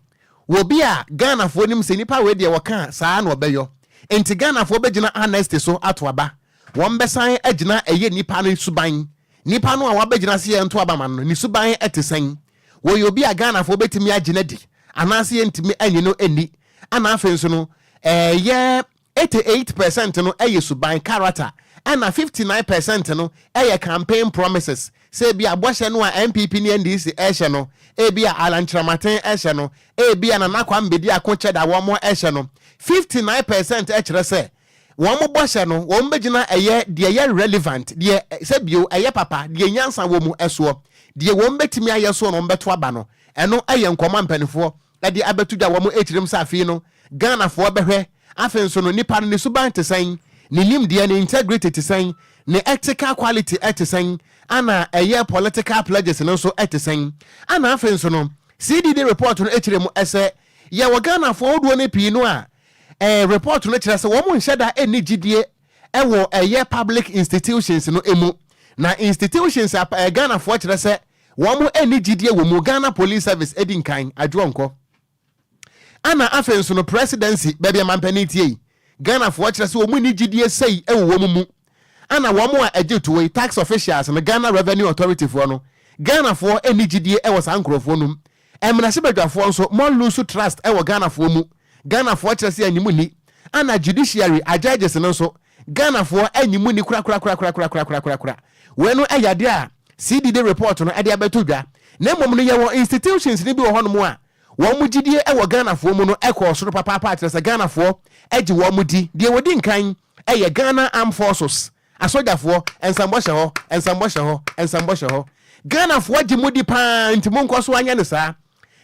[SPEAKER 1] obi a Ghanafoɔ nim sɛ nipa wei deɛ wɔka a saa na ɔbɛyɔ. Nti Ghanafoɔ bɛgyina honesty so ato aba. Wɔbɛsan agyina ɛyɛ nipa no suban. Nipa no a wabɛgyina sɛ yɛnto aba ma no no, ne suban te sɛn? Wɔyɛ obi a Ghanafoɔ bɛtumi agye no adi anaasɛ yɛntumi nnye no nni. Ɛna afei nso no, ɛyɛ 88% no yɛ suban, character, ɛna 59% no yɛ campaign promises. Sɛ ebia bɔhyɛ no a NPP ne NDC rehyɛ no, ebia Alan Kyerematen rehyɛ no, ebia Nana Kwame Bediako Cheddar wɔn rehyɛ no, 59% kyerɛ sɛ wɔn bɔhyɛ no wɔn bɛgyina ɛyɛ deɛ ɛyɛ relevant, deɛ sɛ bio ɛyɛ papa, deɛ nyansa wɔ mu soɔ, deɛ wɔn bɛtumi ayɛ soɔ na wɔn bɛto aba no. Ɛno yɛ nkɔmmɔ a mpanimfoɔ de abɛto dwa wɔn kyerɛm sɛ afei no Ghanafoɔ bɛhwɛ. Afei nso no nipa no ne suban te sɛn, ne nimdeɛ, ne integrity te sɛn, ne ethical quality te sɛn, ana ɛyɛ political pledges no nso te sɛn. Ana afei nso no CDD report no kyerɛ mu sɛ yɛwɔ Ghanafoɔ ahodoɔ no pii no a eh, report no kyerɛ sɛ wɔn nhyɛ da nni gyidie wɔ ɛyɛ public institutions no mu. Na institutions a eh, Ghanafoɔ kyerɛ sɛ wɔn nni gyidie wɔ mu, Ghana Police Service di nkan, adwoɔ nkɔ. Ana afei nso no presidency, baabi a mampanin tie yi, Ghanafoɔ kyerɛ sɛ wɔn nni gyidie sei wɔ wɔn mu. Ana wɔn a ɛgye toɔ yi, tax officials no, Ghana Revenue Authority foɔ no, Ghanafoɔ nni gyidie wɔ saa nkurɔfoɔ no mu. Mmarahyɛbadwafoɔ nso, mo lose trust wɔ Ghanafoɔ mu. Ghanafoɔ kyerɛ sɛ yɛnnye mo nni. Ana judiciary, ajudges no nso, Ghanafoɔ nnye mo nni korakorakorakorakorakorakorakora. Wei no yɛ adeɛ a CDD report no de abɛto dwa. Na mmom no yɛwɔ institutions no bi wɔ hɔnom a wɔn gyidie wɔ Ghanafoɔ mu no kɔɔ soro papaapa kyerɛ sɛ Ghanafoɔ gye wɔn di. Deɛ wɔdi nkan yɛ Ghana Armed Forces, Asogyafoɔ, nsɛmbɔ hyɛ hɔ, nsɛmbɔ hyɛ hɔ, nsɛmbɔ hyɛ hɔ. Ghanafoɔ gye mo di paa nti monkɔ so anyɛ no saa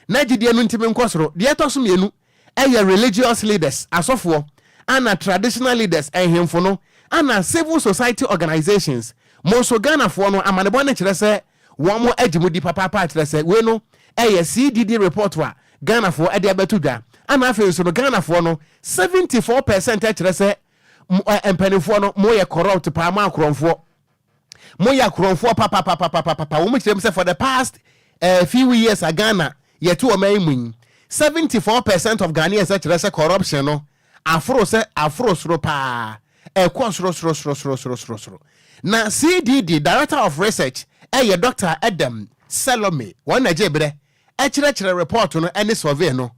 [SPEAKER 1] na gyidie no ntimi nkɔ soro. Deɛ ɛtɔ so mmienu yɛ religious leaders, asɔfoɔ, ana traditional leaders, nhemfo no, ana civil society organisations. Mo nso Ghanafoɔ no amanebɔ no kyerɛ sɛ wɔn agye mo di papaapa kyerɛ sɛ wei no yɛ CDD report a Ghanafoɔ de abɛto dwa. Ana afei nso no Ghanafoɔ no 74% kyerɛ sɛ mpanimfoɔ no moyɛ corrupt paa, mo akorɔmfoɔ, moyɛ akorɔmfoɔ papapapapapa. Wɔn kyerɛ mu sɛ for the past few years a Ghana yɛte wɔn ayi mu yi, 74% of Ghanaians kyerɛ sɛ corruption no aforo sɛ aforo soro paa, ɛkɔ soro soro soro soro soro soro soro. Na CDD Director of Research ɛyɛ Dr. Edem Selormey, wɔn na gye berɛ. kyerɛkyerɛ report no ne survey no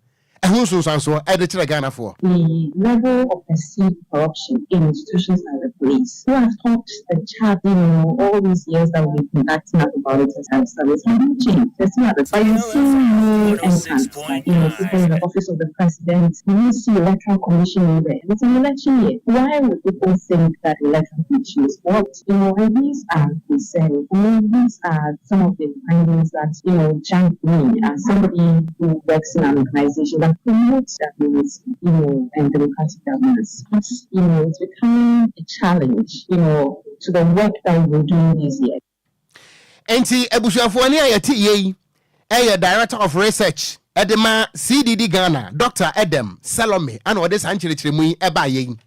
[SPEAKER 1] ho nsunsuansoɔ de kyerɛ Ghanafoɔ.
[SPEAKER 3] The level of perceived corruption in institutions like the police, who have taught the child, you know, all these years that we've been acting up about it as a service, hasn't changed. There's still others. But you see new entrants, like, you know, people in the office of the president, you see electoral commission in there. It's an election year. Why would people think that electoral commission is corrupt? You know, and these are concerning. I mean, these are some of the findings that, you know, jump me as somebody who works in an organization that promotes governance, you know, and democratic governance. It's, you know, it's becoming a challenge, you know, to the work that we're doing this year.
[SPEAKER 1] Enti abusuafoɔ ne a yɛte yie yi yɛ Director of Research de ma CDD Ghana, Dɔkta Edem Selormey ana ɔde saa nkyerɛkyerɛmu yi baeɛ yi.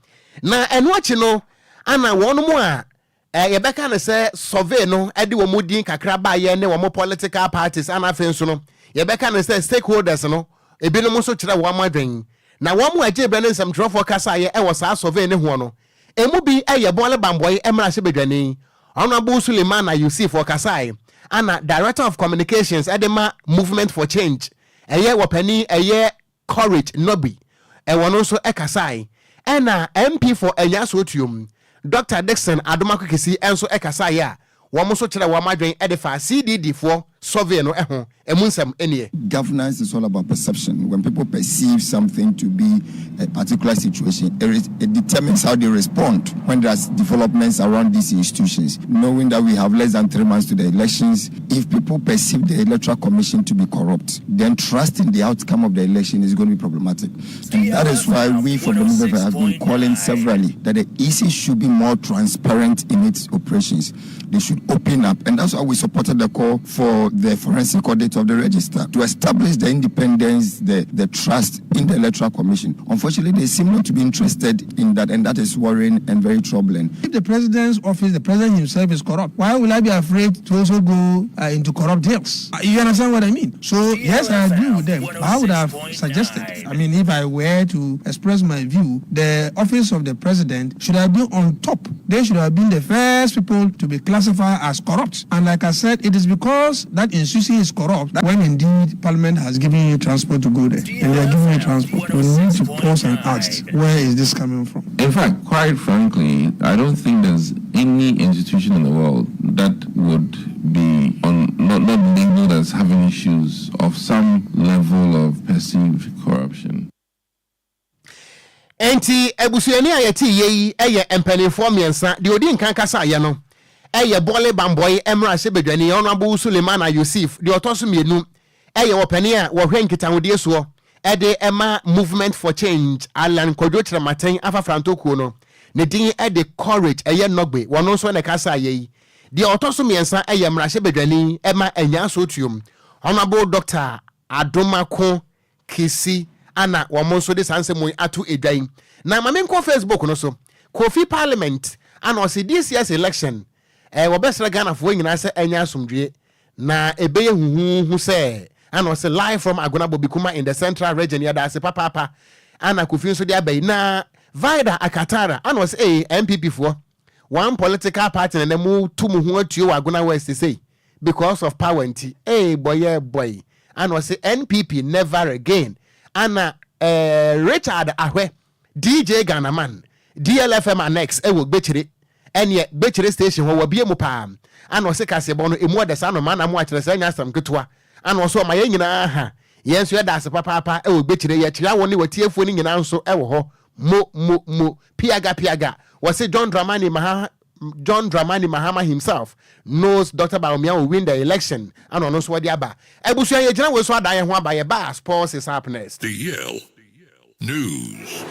[SPEAKER 1] Na ɛno akyi no ana wɔn a yɛbɛka no sɛ survey no de wɔn din kakra baeɛ ne wɔn political parties ana afei nso no yɛbɛka no sɛ stakeholders no ebinom nso kyerɛ wɔn adwen. Na wɔn a ɛgye berɛ ne nsɛmtwerɛfoɔ kasaeɛ wɔ saa survey no hoɔ no emu bi yɛ Bɔle Bambɔe mmarahyɛbadwani Honourable Sulemana Yusif ɔkasae ana Director of Communications de ma Movement for Change ɛyɛ wɔpanin ɛyɛ Courage Nobby ɛwɔ no nso kasae ɛna MP for Anyaso Tuom Dr. Dickson Adomako Kisi nso kasaeɛ a wɔn nso kyerɛ wɔn adwene de fa CDD foɔ survey no ho ɛmu nsɛm nie.
[SPEAKER 11] Governance is all about perception. When people perceive something to be a particular situation, it, it determines how they respond when there's developments around these institutions. Knowing that we have less than three months to the elections, if people perceive the Electoral Commission to be corrupt, then trust in the outcome of the election is going to be problematic. And that is why we from the movement have been calling severally that the EC should be more transparent in its operations. They should open up. And that's why we supported the call for the forensic audit of the register to establish the independence, the, the trust in the Electoral Commission. Unfortunately, they seem not to be interested in that, and that is worrying and very troubling.
[SPEAKER 12] If the president's office, the president himself is corrupt, why will I be afraid to also go uh, into corrupt deals? Uh, you understand what I mean? So, yes, I agree with them. I would have suggested, I mean, if I were to express my view, the office of the president should have been on top. They should have been the first people to be classified as corrupt. And like I said, it is because that institution is corrupt that when indeed parliament has given you transport to go there and they are giving you transport, you need to pause and ask, where is this coming from?
[SPEAKER 5] In fact, quite frankly, I don't think there's any institution in the world that would be on not, not labeled as having issues of some level of perceived corruption.
[SPEAKER 1] Enti abusuani a yɛte yie yi yɛ mpanimfoɔ mmiɛnsa. Deɛ ɔdi nkan kasaeɛ no yɛ Bɔle Bambɔe mmarahyɛbadwani Honourable Sulemana Yusif. Deɛ ɔtɔ so mmienu yɛ ɔpanin a wɔhwɛ nkitahodie soɔ de ma Movement for Change, Allan Kwadwo Kyerematen Afafranto kuo no. Ne din de Courage ɛyɛ Nɔgbe, wɔno nso na ɛkasaeɛ yi. Deɛ ɔtɔ so mmiɛnsa yɛ mmarahyɛbadwani ma Anyaa Sotuom, Honourable Doctor Adomako Kisi ana wɔn nso de saa nsɛm yi ato edwa yi. Na ma menkɔ Facebook no so. Kofi Parliament ana ɔse this year's election eh, wɔbɛsrɛ Ghanafoɔ nyinaa sɛ ɛnyɛ asomdwie na ɛbɛyɛ huhuuhu sɛ ana ɔse live from Agona Bobikuma in the central region yɛda ase papaapa ana Kofi nso de aba yi. Na Vida Akatara ana ɔse ee NPP foɔ one political party na na mu tu mu ho atuo wɔ Agona West sei because of power nti ee bɔyɛ bɔyi ana ɔse NPP never again ana eh, Richard Ahwɛ DJ Ghanaman DLFM Annex ɛwɔ Gbekyire ɛneɛ Gbekyire station hɔ wɔbie mu paa ana ɔse kaseɛbɔ no emu ɔdɛ saa noma na mo akyerɛ sɛ ɛnyɛ asɛm ketewa ana ɔso ɔma yɛn nyinaa ha yɛn nso yɛda ase papaapa ɛwɔ Gbekyire yɛkyerɛ wo ne watiefoɔ no nyinaa nso ɛwɔ hɔ mo mo mo piaga piaga wɔse John Dramani Maha John Dramani Mahama himself knows Dr. Bawumia will win the election ana ɔno nso wɔde aba abusua yɛgyina wei so adan yɛn ho aba yɛba sports is up next.
[SPEAKER 13] The Yale News.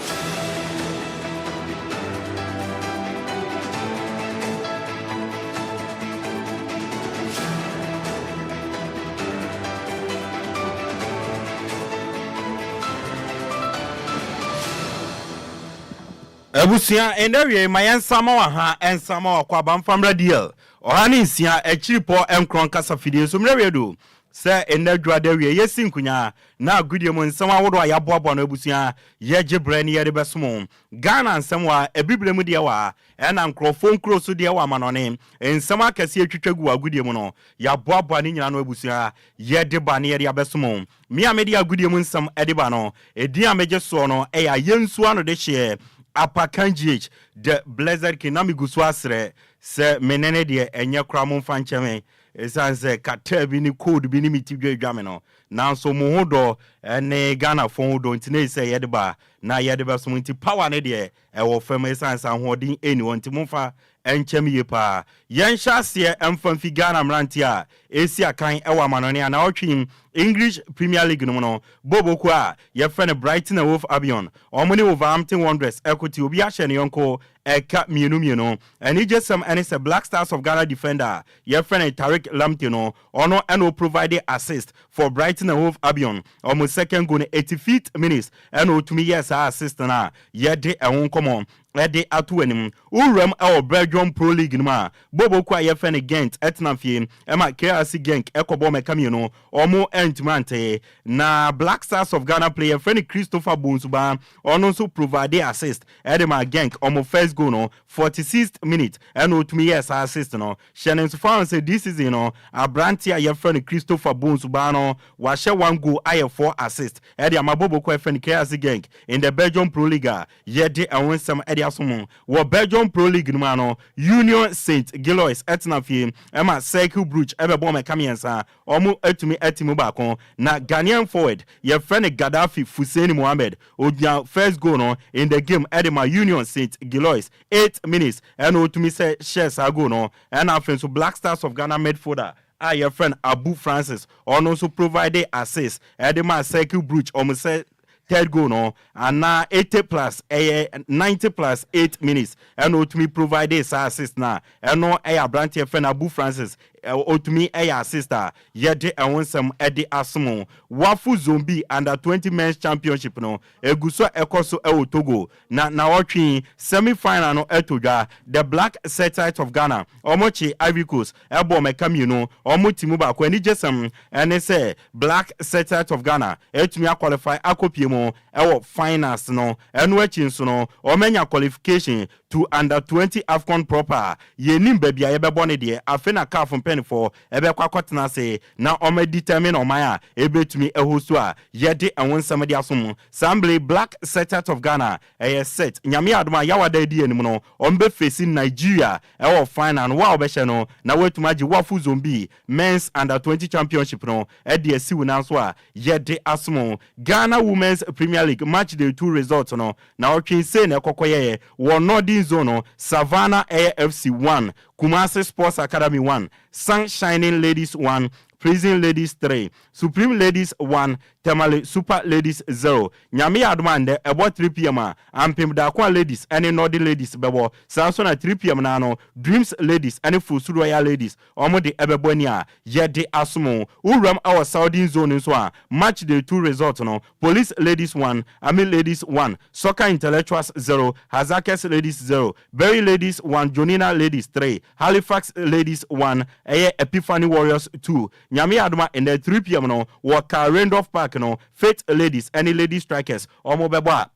[SPEAKER 14] Abusua, ɛnnɛ awiei ma yɛnsa ma wɔ ha nsa ma wakɔ aba mfa mmra DL 106 akyiripɔ nkorɔn kasa fidie so mmerɛ wie do. Sɛ nnɛ dwoada awie yɛsi nkonyaa na agodie mu nsɛm ahodoɔ a yɛaboaboa no abusua yɛgye berɛ ne yɛde bɛsom wo. Ghana nsɛm wɔ ha, abibire mu deɛ wɔ ha, ɛna nkorɔfoɔ nkuro so deɛ wɔ amanɔne. Nsɛm akɛseɛ atwitwa gu wɔ agodie mu no, yɛaboaboa ne nyinaa no abusua yɛde ba ne yɛde abɛsom wo. Me a mede agodie mu nsɛm de ba no, edin a megye soɔ no yɛ Ayensu Anodehyeɛ Apakan GH, The Blessed King. Na megu so asrɛ sɛ me ne no deɛ ɛnyɛ koraa momfa nkyɛ me. Esiane sɛ kataa bi ne cold bi ne me ti dwadwa me no, nanso mo ho dɔ ne Ghanafoɔ ho dɔ nti na ɛsɛ yɛde ba na yɛde bɛsom nti power no deɛ ɛwɔ fam esiane sɛ ahoɔden nni hɔ nti momfa nkyɛ me yie paa. Yɛnhyɛ aseɛ mfa mfi Ghana mmeranteɛ a ɛresi akan wɔ amanɔne a naawɔtwe yi English Premier League no mu no, bɔɔlbɔ kuo a yɛfrɛ no Brighton and Hove Albion, wɔn ne Wolverhampton Wanderers ɛko te obi ahyɛ ne yɔnko ɛka mmienu mmienu. Anigyesɛm ne sɛ Black Stars of Ghana defender a yɛfrɛ no Tariq Lamptey no, ɔno na ɔprovide assist for Brighton and Hove Albion wɔn second goal no, 85th minutes na ɔtumi yɛɛ saa assist no a yɛde ɛho nkɔmmɔ de ato w'anim. Wowuram wɔ Belgium Pro League no mu a, bɔɔlbɔ kuo a yɛfrɛ no Gent tena fie ma KRC Genk kɔbɔɔ mmɛka mmienu, wɔn antumi ante. Na Black Stars of Ghana player yɛfrɛ no Christopher Bonsuba, ɔno nso provide assist de maa Genk wɔn first goal no, 46th minute na ɔtumi yɛɛ saa assist no. Hyɛ no nso fa ho sɛ this season no, aberanteɛ a yɛfrɛ no Christopher Bonsuba no, wahyɛ one goal ayɛ four assist de ama bɔɔlbɔ kuo a yɛfrɛ no KRC Genk in the Belgium Pro League a yɛde ɛho nsɛm de aso mo. Wɔ Belgium Pro League no mu ano, Union Saint Gilloise tena fie ma Cercle Brugge bɛbɔ wɔn ɛka mmiɛnsa, wɔatumi ati mu baako. Na Ghanaian forward yɛfrɛ no Gaddafi Fuseini Mohammed, ɔnya first goal no in the game de ma Union Saint Gilloise, 8 minutes ɛna ɔtumi sɛ hyɛɛ saa goal no. Ɛna afei nso Black Stars of Ghana midfielder a yɛfrɛ no Abu Francis, ɔno nso provide assist de maa Cercle Brugge wɔn sɛ third goal no anaa 80 plus ɛyɛ 90 plus 8 minutes ɛna ɔtumi provide saa assist no a ɛno ɛyɛ aberanteɛ fɛ no Abu Francis ɔtumi ɛyɛ assist a yɛde ɛho nsɛm ɛde asom. WAFU Zone B Under 20 Men's Championship no egu so ɛkɔ so ɛwɔ Togo na naawɔtwe semi final no ɛtɔ dwa. The Black Searchlight of Ghana ɔmo kye Ivory Coast ɛbɔ mɛka mmienu, ɔmo ti mu baako. Anigyesɛm ɛne sɛ Black Searchlight of Ghana ɛtumi aqualify akɔpie mu ɛwɔ finals no. Ɛno akyi nso no, ɔmo anya qualification to Under 20 AFCON proper a yɛnim baabi a yɛbɛbɔ no deɛ. Afei na CAF mpanimfoɔ ɛbɛkɔ akɔtena ase na ɔmo determine ɔman a ɛbɛtumi ɛhost a yɛde ɛho nsɛm de asom. Saa mbere Black Searchlight of Ghana ɛyɛ set. Nyame adom a yawada adi anim no, ɔmo bɛface Nigeria ɛwɔ final no. Wo a wɔbɛhyɛ no na wɔatumi agye WAFU Zone B Men's Under 20 Championship no ɛde asi wo nan so a yɛde asom. Ghana Women's Premier League match day 2 result no na ɔtwe sei na ɛkɔkɔ yɛyɛ wɔ Northern Zone no: Savannah ɛyɛ FC 1, Kumasi Sports Academy 1, Sun Shining Ladies 1, Prison Ladies 3, Supreme Ladies 1, Tamale Super Ladies 0. Nyame yɛ adom a ndɛ ɛbɔ 3 p.m. a Ampem Daako Ladies ɛne Northern Ladies bɛbɔ. Saa nso na 3 p.m. na no Dreams Ladies ɛne Fosu Royal Ladies ɔmo de ɛbɛbɔ ani a yɛde asom. Wuram ɛwɔ Southern Zone nso a, match day 2 result no: Police Ladies 1, Army Ladies 1, Soccer Intellectuals 0, Hazakes Ladies 0, Berry Ladies 1, Jonina Ladies 3, Halifax Ladies 1, ɛyɛ Epiphany Warriors 2. Nyame yɛ adom a ɛnɛ 3 p.m. no wɔ Car Randolph Park no, Faith Ladies ɛne Lady Strikers ɔmo bɛbɔ a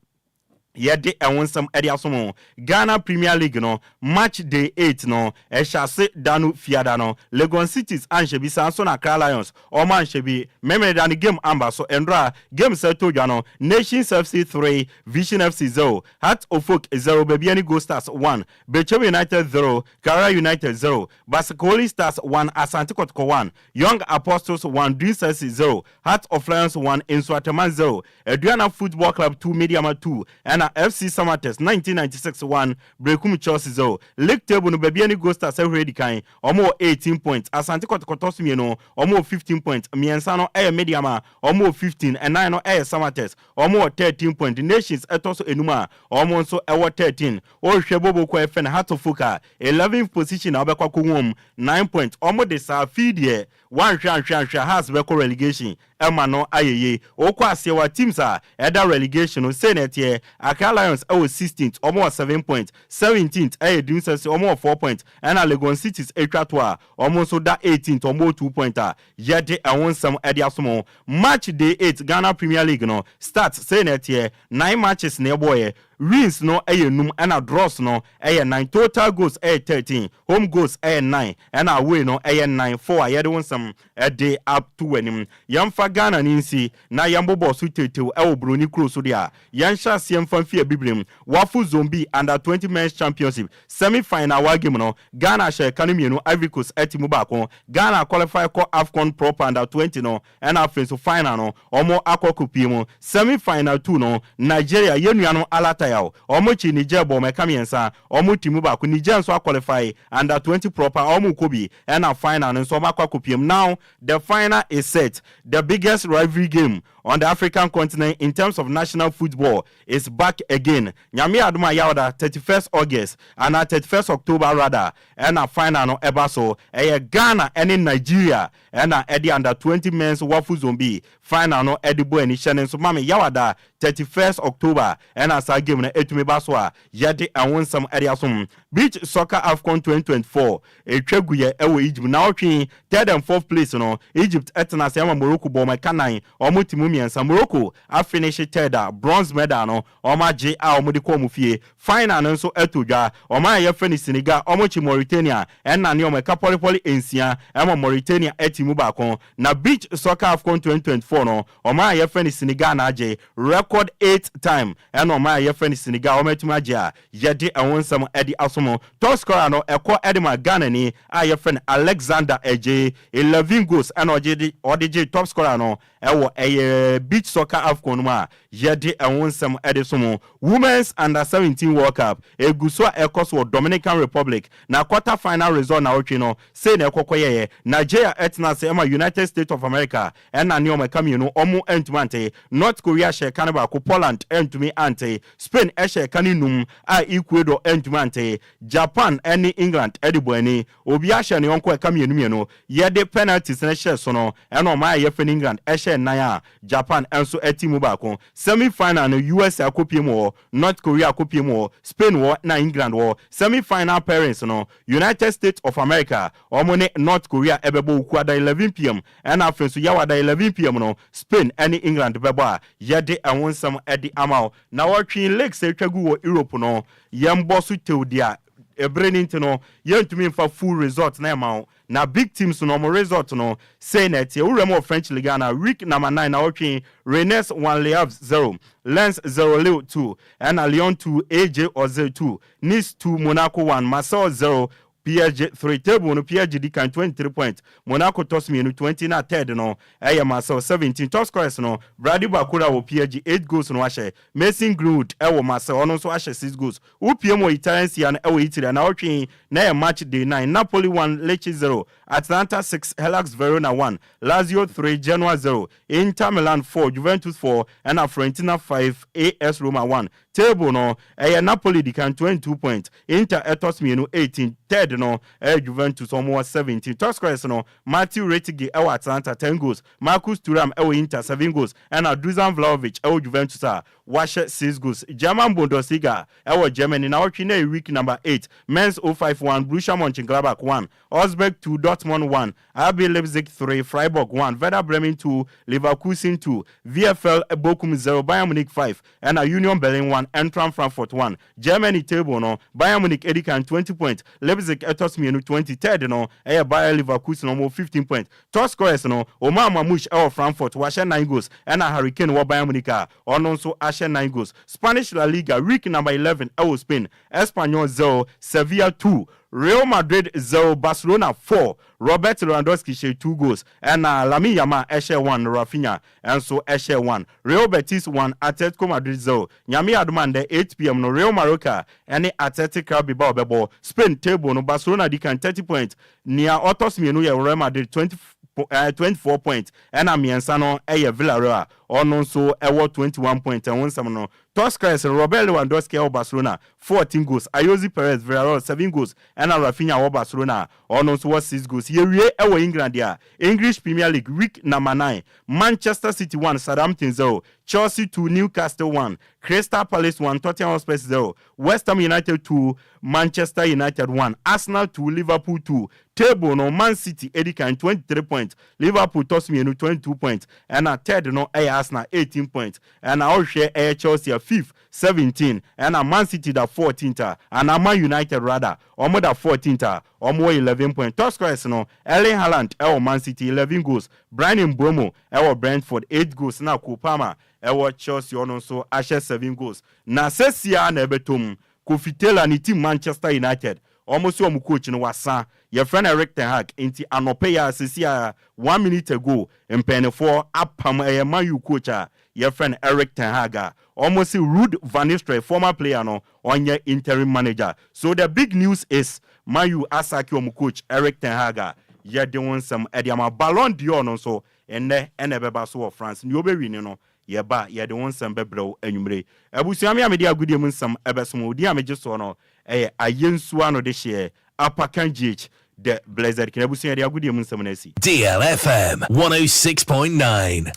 [SPEAKER 14] yɛde ɛho nsɛm ɛde asom. Ghana Premier League no match day 8 no ɛhyɛ ase da no fiada no, Legon Cities anhyɛ bi, saa nso na Accra Lions ɔmo anhyɛ bi. Mmɛmɛ da no game amba so. Ndora game sɛ to dwa no: Nations FC 3, Vision FC 0, Hearts of Oak 0, Bibiani Gold Stars 1, Bechem United 0, Karela United 0, Basake Holy Stars 1, Asante Kotoko 1, Young Apostles 1, Dreams FC 0, Heart of Lions 1, Nsoatreman 0, Aduana Football Club 2, Medeama 2, ɛna FC Samartex 1996 1, Berekum Chelsea 0. League table no, Bibiani Gold Stars ahwere di kan, ɔmo wɔ 18 points. Asante Kotoko so mmienu, ɔmo wɔ 15 points. Mmiɛnsa no ɛyɛ Medeama, ɔmo wɔ 15. Ɛnan no ɛyɛ Samartex, ɔmo wɔ 13 points. Nations ɛtɔ so enum a ɔmo nso ɛwɔ 13. Ɔrehwɛ bobo kɔ ɛfɛ no Hearts of Oak a 11th position na ɔbɛkɔ akɔ wɔm 9 points. Ɔmo de saa fii deɛ Wanhwɛ anhwɛ anhwɛ, Hearts bɛkɔ relegation ɛma no ayɛ yie. Wokɔ aseɛ wa, teams a ɛda relegation no, sei na ɛteɛ: Accra Lions ɛwɔ 16th, ɔmo wɔ 7 point. 17th ɛyɛ Dreams FC, ɔmo wɔ 4 point. Ɛna Legon Cities atwa to a ɔmo nso da 18th, ɔmo wɔ 2 point a yɛde ɛho nsɛm ɛde asom. Match day 8 Ghana Premier League no start, sei na ɛteɛ: 9 matches na ɛbɔɔyɛ. Wins no ɛyɛ num, ɛna draws no ɛyɛ 9. Total goals ɛyɛ 13. Home goals ɛyɛ 9, ɛna away no ɛyɛ 9-4 a yɛde wo nsɛm ɛde ato w'anim. Yɛmfa Ghana ne nsi na yɛmbobɔ so tetew ɛwɔ Buroni kuro so deɛ a, yɛnhyɛ aseɛ mfa mfi Abibirem. WAFU Zone B Under 20 Men's Championship semi final wa game no, Ghana hyɛ ka no mmienu, Ivory Coast ɛte mu baako. Ghana qualify kɔ AFCON proper Under 20 no, ɛna afei nso final no ɔmo akɔ kɔpie mu. Semi final two no, Nigeria yɛn nua no Alataya, ɔmo kyi Niger bɔ ɔmo ɛka mmiɛnsa, ɔmo ti mu baako. Niger nso aqualify Under 20 proper, ɔmo kɔ bi, ɛna final no nso ɔmo akɔ akɔpie mu. Now the final is set. The biggest rivalry game on the African continent in terms of national football is back again. Nyame adom a, yawda 31st August ana 31st October rather, ɛna final no ɛba so. Ɛyɛ Ghana ɛne Nigeria ɛna ɛde Under 20 Men's WAFU Zone B final no ɛde bɔ ani. Hyɛ ne nso mame, yawada 31st October ɛna saa game no ɛtumi ba so a yɛde ɛho nsɛm ɛde asom. Beach soccer AFCON 2024 ɛtwa gu yɛ ɛwɔ Egypt na ɔtwe third and fourth place no, Egypt ɛtena ase ama Morocco bɔ ɔmo ɛka nan, ɔmo ti mu mmiɛnsa. Morocco afinish third a bronze medal no ɔmo agye a ɔmo de kɔ ɔmo fie. Final no nso ɛto dwa. Ɔmo a yɛfrɛ no Senegal, ɔmo kyi Mauritania ɛna ne ɔmo ɛka pɔlepɔle nsia ɛma Mauritania ɛti mu baako. Na beach soccer AFCON 2024 no, ɔmo a yɛfrɛ no Senegal na agye record eight time, ɛna ɔmo a yɛfrɛ no Senegal ɔmo atumi agye a yɛde ɛho nsɛm ɛde asom. Top scorer no ɛkɔ ɛde ma Ghana ni a yɛfrɛ no Alexander Ɛgye, 11 goals ɛna ɔgye de ɔde gye top scorer no ɛwɔ ɛyɛ beach soccer AFCON no mu a yɛde ɛho nsɛm ɛde so mu. Women's Under 17 World Cup egu so a ɛkɔ so wɔ Dominican Republic, na quarter final result na ɔtwe no sei na ɛkɔkɔ yɛyɛ: Nigeria ɛtena ase ɛma United States of America ɛna ne ɔmo ɛka mmienu, ɔmo ɛntumi ante. North Korea hyɛ ɛka no baako, Poland ɛntumi ante. Spain ɛhyɛ ɛka no num a Ecuador ɛntumi ante. Japan ɛne England ɛde bɔ ani, obi ahyɛ ne yɔnko ɛka mmienu mmienu. Yɛde penalties no hyɛ so no, ɛna ɔmo a yɛfɛ no England ɛhyɛ nan a Japan ɛnso ɛti mu baako. Semi final no, USA akɔpie mu wɔ, North Korea akɔpie mu wɔ, Spain wɔ, na England wɔ. Semi final pairings no, United States of America ɔmo ne North Korea ɛbɛbɔ Okuada 11 p.m., ɛna afei nso Yawada 11 p.m. no, Spain ɛne England bɛbɔ a yɛde ɛho nsɛm ɛde ama wo. Na wɔtwe leagues atwa gu wɔ Europe no, yɛmbɔ so tew deɛ ebere ne nti no yɛntumi nfa full result na ɛma wo. Na big teams no, ɔmo result no sei na ɛteɛ. Wura mu wɔ French Ligue na week number 9 na ɔtwe Rennes 1, Le Havre 0, Lens 0, Lille 2, ɛna Lyon 2, AJ Auxerre 2, Nice 2, Monaco 1, Marseille 0, PSG 3. Table no, PSG di kan 23 points, Monaco tɔ so mmienu 20, na third no ɛyɛ Marseille 17. Top scorers no, Bradley Barcola wɔ PSG, 8 goals no ahyɛ. Mason Greenwood ɛwɔ Marseille, ɔno nso ahyɛ 6 goals. Wopie mu wɔ Italian Serie A no ɛwɔ Italy na ɔtwe na ɛyɛ match day 9: Napoli 1, Lecce 0, Atalanta 6, Hellas Verona 1, Lazio 3, Genoa 0, Inter Milan 4, Juventus 4, ɛna Fiorentina 5, AS Roma 1. Table no ɛyɛ Napoli di kan 22 points, Inter ɛtɔ so mmienu 18, third no ɛyɛ Juventus, ɔmo wɔ 17. Top scorers no, Mateo Retegui ɛwɔ Atalanta 10 goals, Marcus Thuram ɛwɔ Inter 7 goals, ɛna Dusan Vlahovic ɛwɔ Juventus a wahyɛ 6 goals. German Bundesliga ɛwɔ Germany na ɔtwe na week number 8: Mainz 05 1, Borussia Mönchengladbach 1, Augsburg 2, Dortmund 1, RB Leipzig 3, Freiburg 1, Werder Bremen 2, Leverkusen 2, VfL Bochum 0, Bayern Munich 5, ɛna Union Berlin 1, Eintracht Frankfurt 1. Germany table no, Bayern Munich edi kan 20 points, Leipzig ɛtɔ so mmienu 20, third no ɛyɛ Bayer Leverkusen, ɔmo 15 points. Top scorers no, Omar Marmoush ɛwɔ Frankfurt, wahyɛ 9 goals, ɛna Harry Kane wɔ Bayern Munich a ɔno nso ahyɛ 9 goals. Spanish La Liga week number 11 ɛwɔ Spain: Espanyol 0, Sevilla 2, Real Madrid 0, Barcelona 4. Robert Lewandowski hyɛ 2 goals, ɛna Lamine Yamal ɛhyɛ 1, Raphinha ɛnso ɛhyɛ 1. Real Betis 1, Atletico Madrid 0. Nyame adom a, ndɛ 8 p.m. no, Real Mallorca ɛne Athletic Club Bilbao bɛbɔ. Spain table no, Barcelona di kan 30 points, nea ɔtɔ so mmienu yɛ Real Madrid 24 points, ɛna mmiɛnsa no ɛyɛ Villarreal a ɔno nso ɛwɔ 21 points. Ɛho nsɛm no Top scorers no, Robert Lewandowski ɛwɔ Barcelona, 14 goals, Ayoze Perez, Villarreal, 7 goals, ɛna Raphinha wɔ Barcelona a ɔno nso wɔ 6 goals. Yɛwie ɛwɔ England a, English Premier League week number 9, Manchester City 1, Southampton 0, Chelsea 2, Newcastle 1, Crystal Palace 1, Tottenham Hotspurs 0, West Ham United 2, Manchester United 1, Arsenal 2, Liverpool 2. Table no, Man City edi kan 23 points, Liverpool tɔ so mmienu 22 points, ɛna third no ɛyɛ Arsenal 18 points, ɛna ɔhwɛ ɛyɛ Chelsea a fifth 17, ɛna Man City da 14th a, anaa Man United rather, wɔn da 14th a, wɔn wɔ 11 points. Top scorers no, Erling Haaland ɛwɔ Man City 11 goals, Bryan Mbeumo ɛwɔ Brentford 8 goals, na Cole Palmer ɛwɔ Chelsea ɔno nso ahyɛ 7 goals. Na sɛsia na ɛbɛtɔ mu, Kofi Taylor ne team Manchester United, wɔn so wɔn coach no wasa, yɛfrɛ no Erik ten Hag, nti anɔpɛ yi a sɛsi a 1 minute ago mpanyinfoɔ apam ɛyɛ Man U coach a yɛfrɛ no Erik ten Hag a wɔn si Ruud van Nistelrooy, former player no, ɔnyɛ interim manager. So the big news is Man U asack wɔn coach Erik ten Hag a yɛde wɔn nsɛm ɛde ama. Ballon d'Or no nso ɛnɛ ɛna ɛbɛba so wɔ France, nea ɔbɛwi no, yɛba yɛde wɔn nsɛm bɛbrɛw anwummere. Abusua mi a mede agodie mu nsɛm ɛbɛsom odi a megye soɔ no ɛyɛ Ayɛnsuo ano de hyɛ Apakan GH the Blessed King. Abusua, yɛde agodie mu nsɛm no asi.
[SPEAKER 13] DLFM 106.9.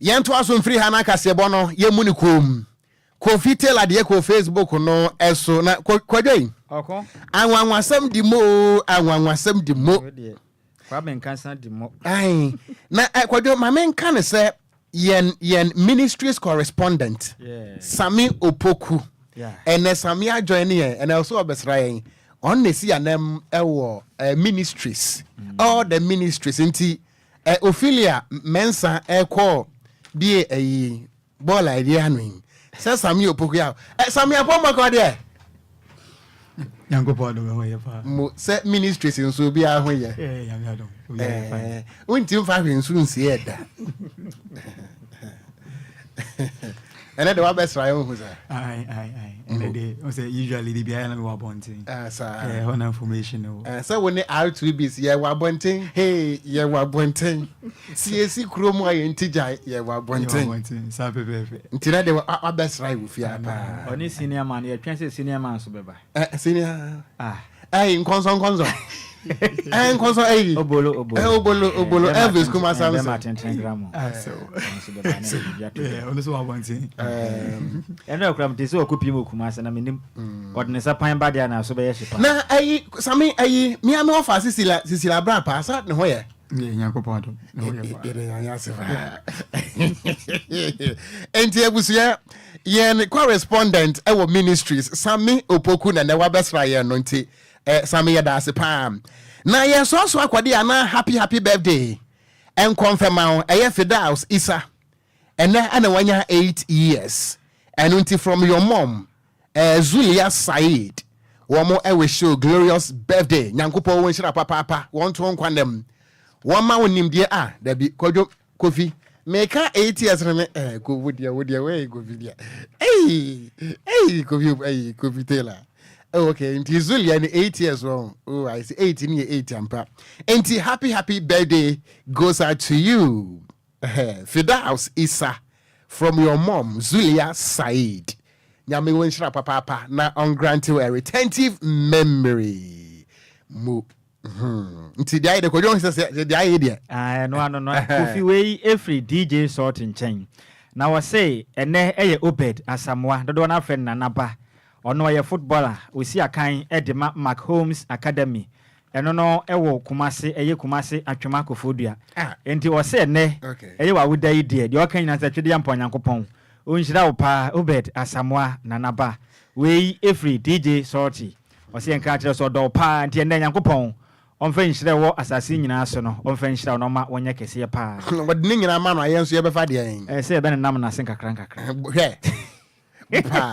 [SPEAKER 1] Yɛntoa so mfiri ha no akaseɛbɔ no yɛmu ne kom. Kofi Taylor deɛ kɔ Facebook no ɛso na Kwadwo yi.
[SPEAKER 4] Ɔko.
[SPEAKER 1] Anwanwasɛm di mo o, anwanwasɛm di mo.
[SPEAKER 4] Deɛ Kwame Nkansa di mo.
[SPEAKER 1] Ai, na Kwadwo, ma menka ne sɛ yɛn ministries correspondent Sami Opoku, ɛnɛ Sami ajoin ne yɛn, ɛnɛ ɔso ɔbɛsra yɛn. Ɔno na esi anam ɛwɔ ministries, all the ministries. Nti Ophelia Mensa ɛkɔ bie ɛyi bɔɔl a ɛdi ano yi sɛ Sami Opoku yà Sami apɔmɔkɔ deɛ.
[SPEAKER 15] Nyankopɔn adom, ɛho yɛ paa.
[SPEAKER 1] Mo sɛ ministries nso obiara ho yɛ.
[SPEAKER 15] Nyame adom, obiara yɛ fine.
[SPEAKER 1] Wonti mfa hwee nso nsie ɛda. Ɛnɛ de wabɛsra yɛn ho sa.
[SPEAKER 15] Aye, aye, aye. Ɛnɛ de o sɛ usually de biara na mewɔ abɔnten.
[SPEAKER 1] Ah, saa.
[SPEAKER 15] Ɛhɔ na information no wɔ.
[SPEAKER 1] Sɛ wo ne R2Bees yɛwɔ abɔnten, hey, yɛwɔ abɔnten. Siesie kurom a yɛn ti gyae, yɛwɔ
[SPEAKER 15] Yɛwɔ
[SPEAKER 1] abɔnten.
[SPEAKER 15] abɔnten saa pɛpɛɛpɛ.
[SPEAKER 1] Nti na de wabɛsra yɛ wɔ fie ha paa.
[SPEAKER 4] Ɔne senior man, yɛtwɛn sɛ senior man so bɛba.
[SPEAKER 1] Senior.
[SPEAKER 4] Ah.
[SPEAKER 1] Ɛyi nkɔnsɔn nkɔnsɔn. Nkɔnsɔn ɛyi.
[SPEAKER 4] Obolo obolo.
[SPEAKER 1] Obolo obolo. Elvis Kuma Samson.
[SPEAKER 4] Bɛma tenten gram.
[SPEAKER 15] Ah, so.
[SPEAKER 4] Ɔno nso bɛba ne biribi ato dwa.
[SPEAKER 15] Ɔno nso wɔ abɔnten.
[SPEAKER 4] Ɛno ɛkura mete sɛ ɔkɔ pii mu Kumase na menim ɔde ne nsa pan ba deɛ na so bɛyɛ hye paa.
[SPEAKER 1] Na ɛyi Sami ɛyi mia mi wɔfa Sisila Sisila abira paa sa ne ho yɛ.
[SPEAKER 15] Yɛ Nyankopɔn adom, ne ho yɛ paa.
[SPEAKER 1] Yɛde Nyame ase paa. Enti abusua, yɛn correspondent ɛwɔ ministries Sami Opoku na nɛ wabɛsra yɛn no. Nti Sami, yɛda ase paa. Na yɛsɔɔso akɔde ana happy happy birthday ɛnkɔmfɛma wo ɛyɛ Fidaus Isa, ɛnɛ ɛna wanya 8 years. Ɛno nti from your mom Zulia Said, wɔn ɛwɔ show glorious birthday. Nyankopɔn wɔn nhyira papaapa, wɔn to nkwa nam, wɔn ma wɔn nimdeɛ. A dabi, Kwadwo Kofi, meka 8 years no me ko wo deɛ, wo deɛ wei Kofi deɛ, ɛyi ɛyi Kofi, ɛyi Kofi Taylor. Oh, okay, nti Zulia ni 8 years wɔn. Oh, I see, 8 ni yɛ 8 ampa. Nti happy happy birthday goes out to you, Fidaus Isa, from your mom Zulia Said. Nyame wo nhyira papaapa na ɔngrant you a retentive memory mu. Nti deɛ ayɛ de Kwadwo sɛ deɛ ayɛ deɛ.
[SPEAKER 4] Ah, ɛno ano no Kofi, wei ɛfiri DJ Salt nkyɛn na wɔse ɛnɛ ɛyɛ Obed Asamoa, dodoɔ no afrɛ no Nanaba. Ɔno ɔyɛ footballer, ɔsi akan de ma Mark Holmes Academy. Ɛno no ɛwɔ Kumase, ɛyɛ Kumase Atwema Kofodua.
[SPEAKER 1] Ah.
[SPEAKER 4] Nti ɔsɛ ɛnɛ ɛyɛ wawoda yi deɛ, deɛ ɔka nyinaa sɛ twedeɛ mpa Onyankopɔn ɔnhyira wo paa. Obed Asamoa Nanaba, wei ɛfiri DJ Salty. Ɔsɛ yɛnka kyerɛ sɛ ɔdɔ wo paa, nti ɛnɛ Nyankopɔn ɔmfa nhyira ɛwɔ asase nyinaa so no, ɔmfa nhyira wo na ɔma wɔnyɛ kɛseɛ paa.
[SPEAKER 1] Wɔde ne nyinaa ma no a, yɛn nso yɛbɛfa deɛ.
[SPEAKER 4] Ɛɛ, sɛ yɛbɛnenam n'ase nkakra nkakra.
[SPEAKER 1] Hwɛ paa.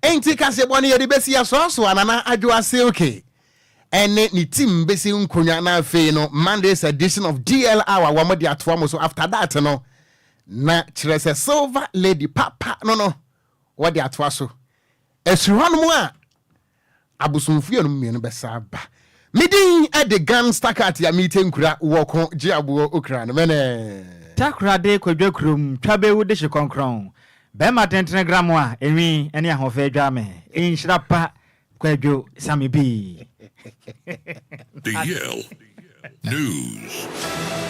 [SPEAKER 1] Enti kaseɛbɔ no yɛde bɛsi asɔɔso a Nana Adwoa Silke ɛne ne team bɛsi nkonnwa, na afei no Monday's edition of DL Hour wɔn de atoa mo so. After that no na kyerɛ sɛ Silver Lady papa no wɔde atoa so asiri hɔnom a abosomfo no mmienu bɛsa aba. Medin ɛde Gan Stakat a meete nkura wɔko gye aboɔ okra no mɛnɛ.
[SPEAKER 4] Takorade Kwadwa kurom twabɛwu de hye kɔnkrɔn. Bɛrima tentene gram a enwi ne ahoɔfɛ adwa me. Nhyira pa Kwadwo Sammy B.
[SPEAKER 16] The Yale News.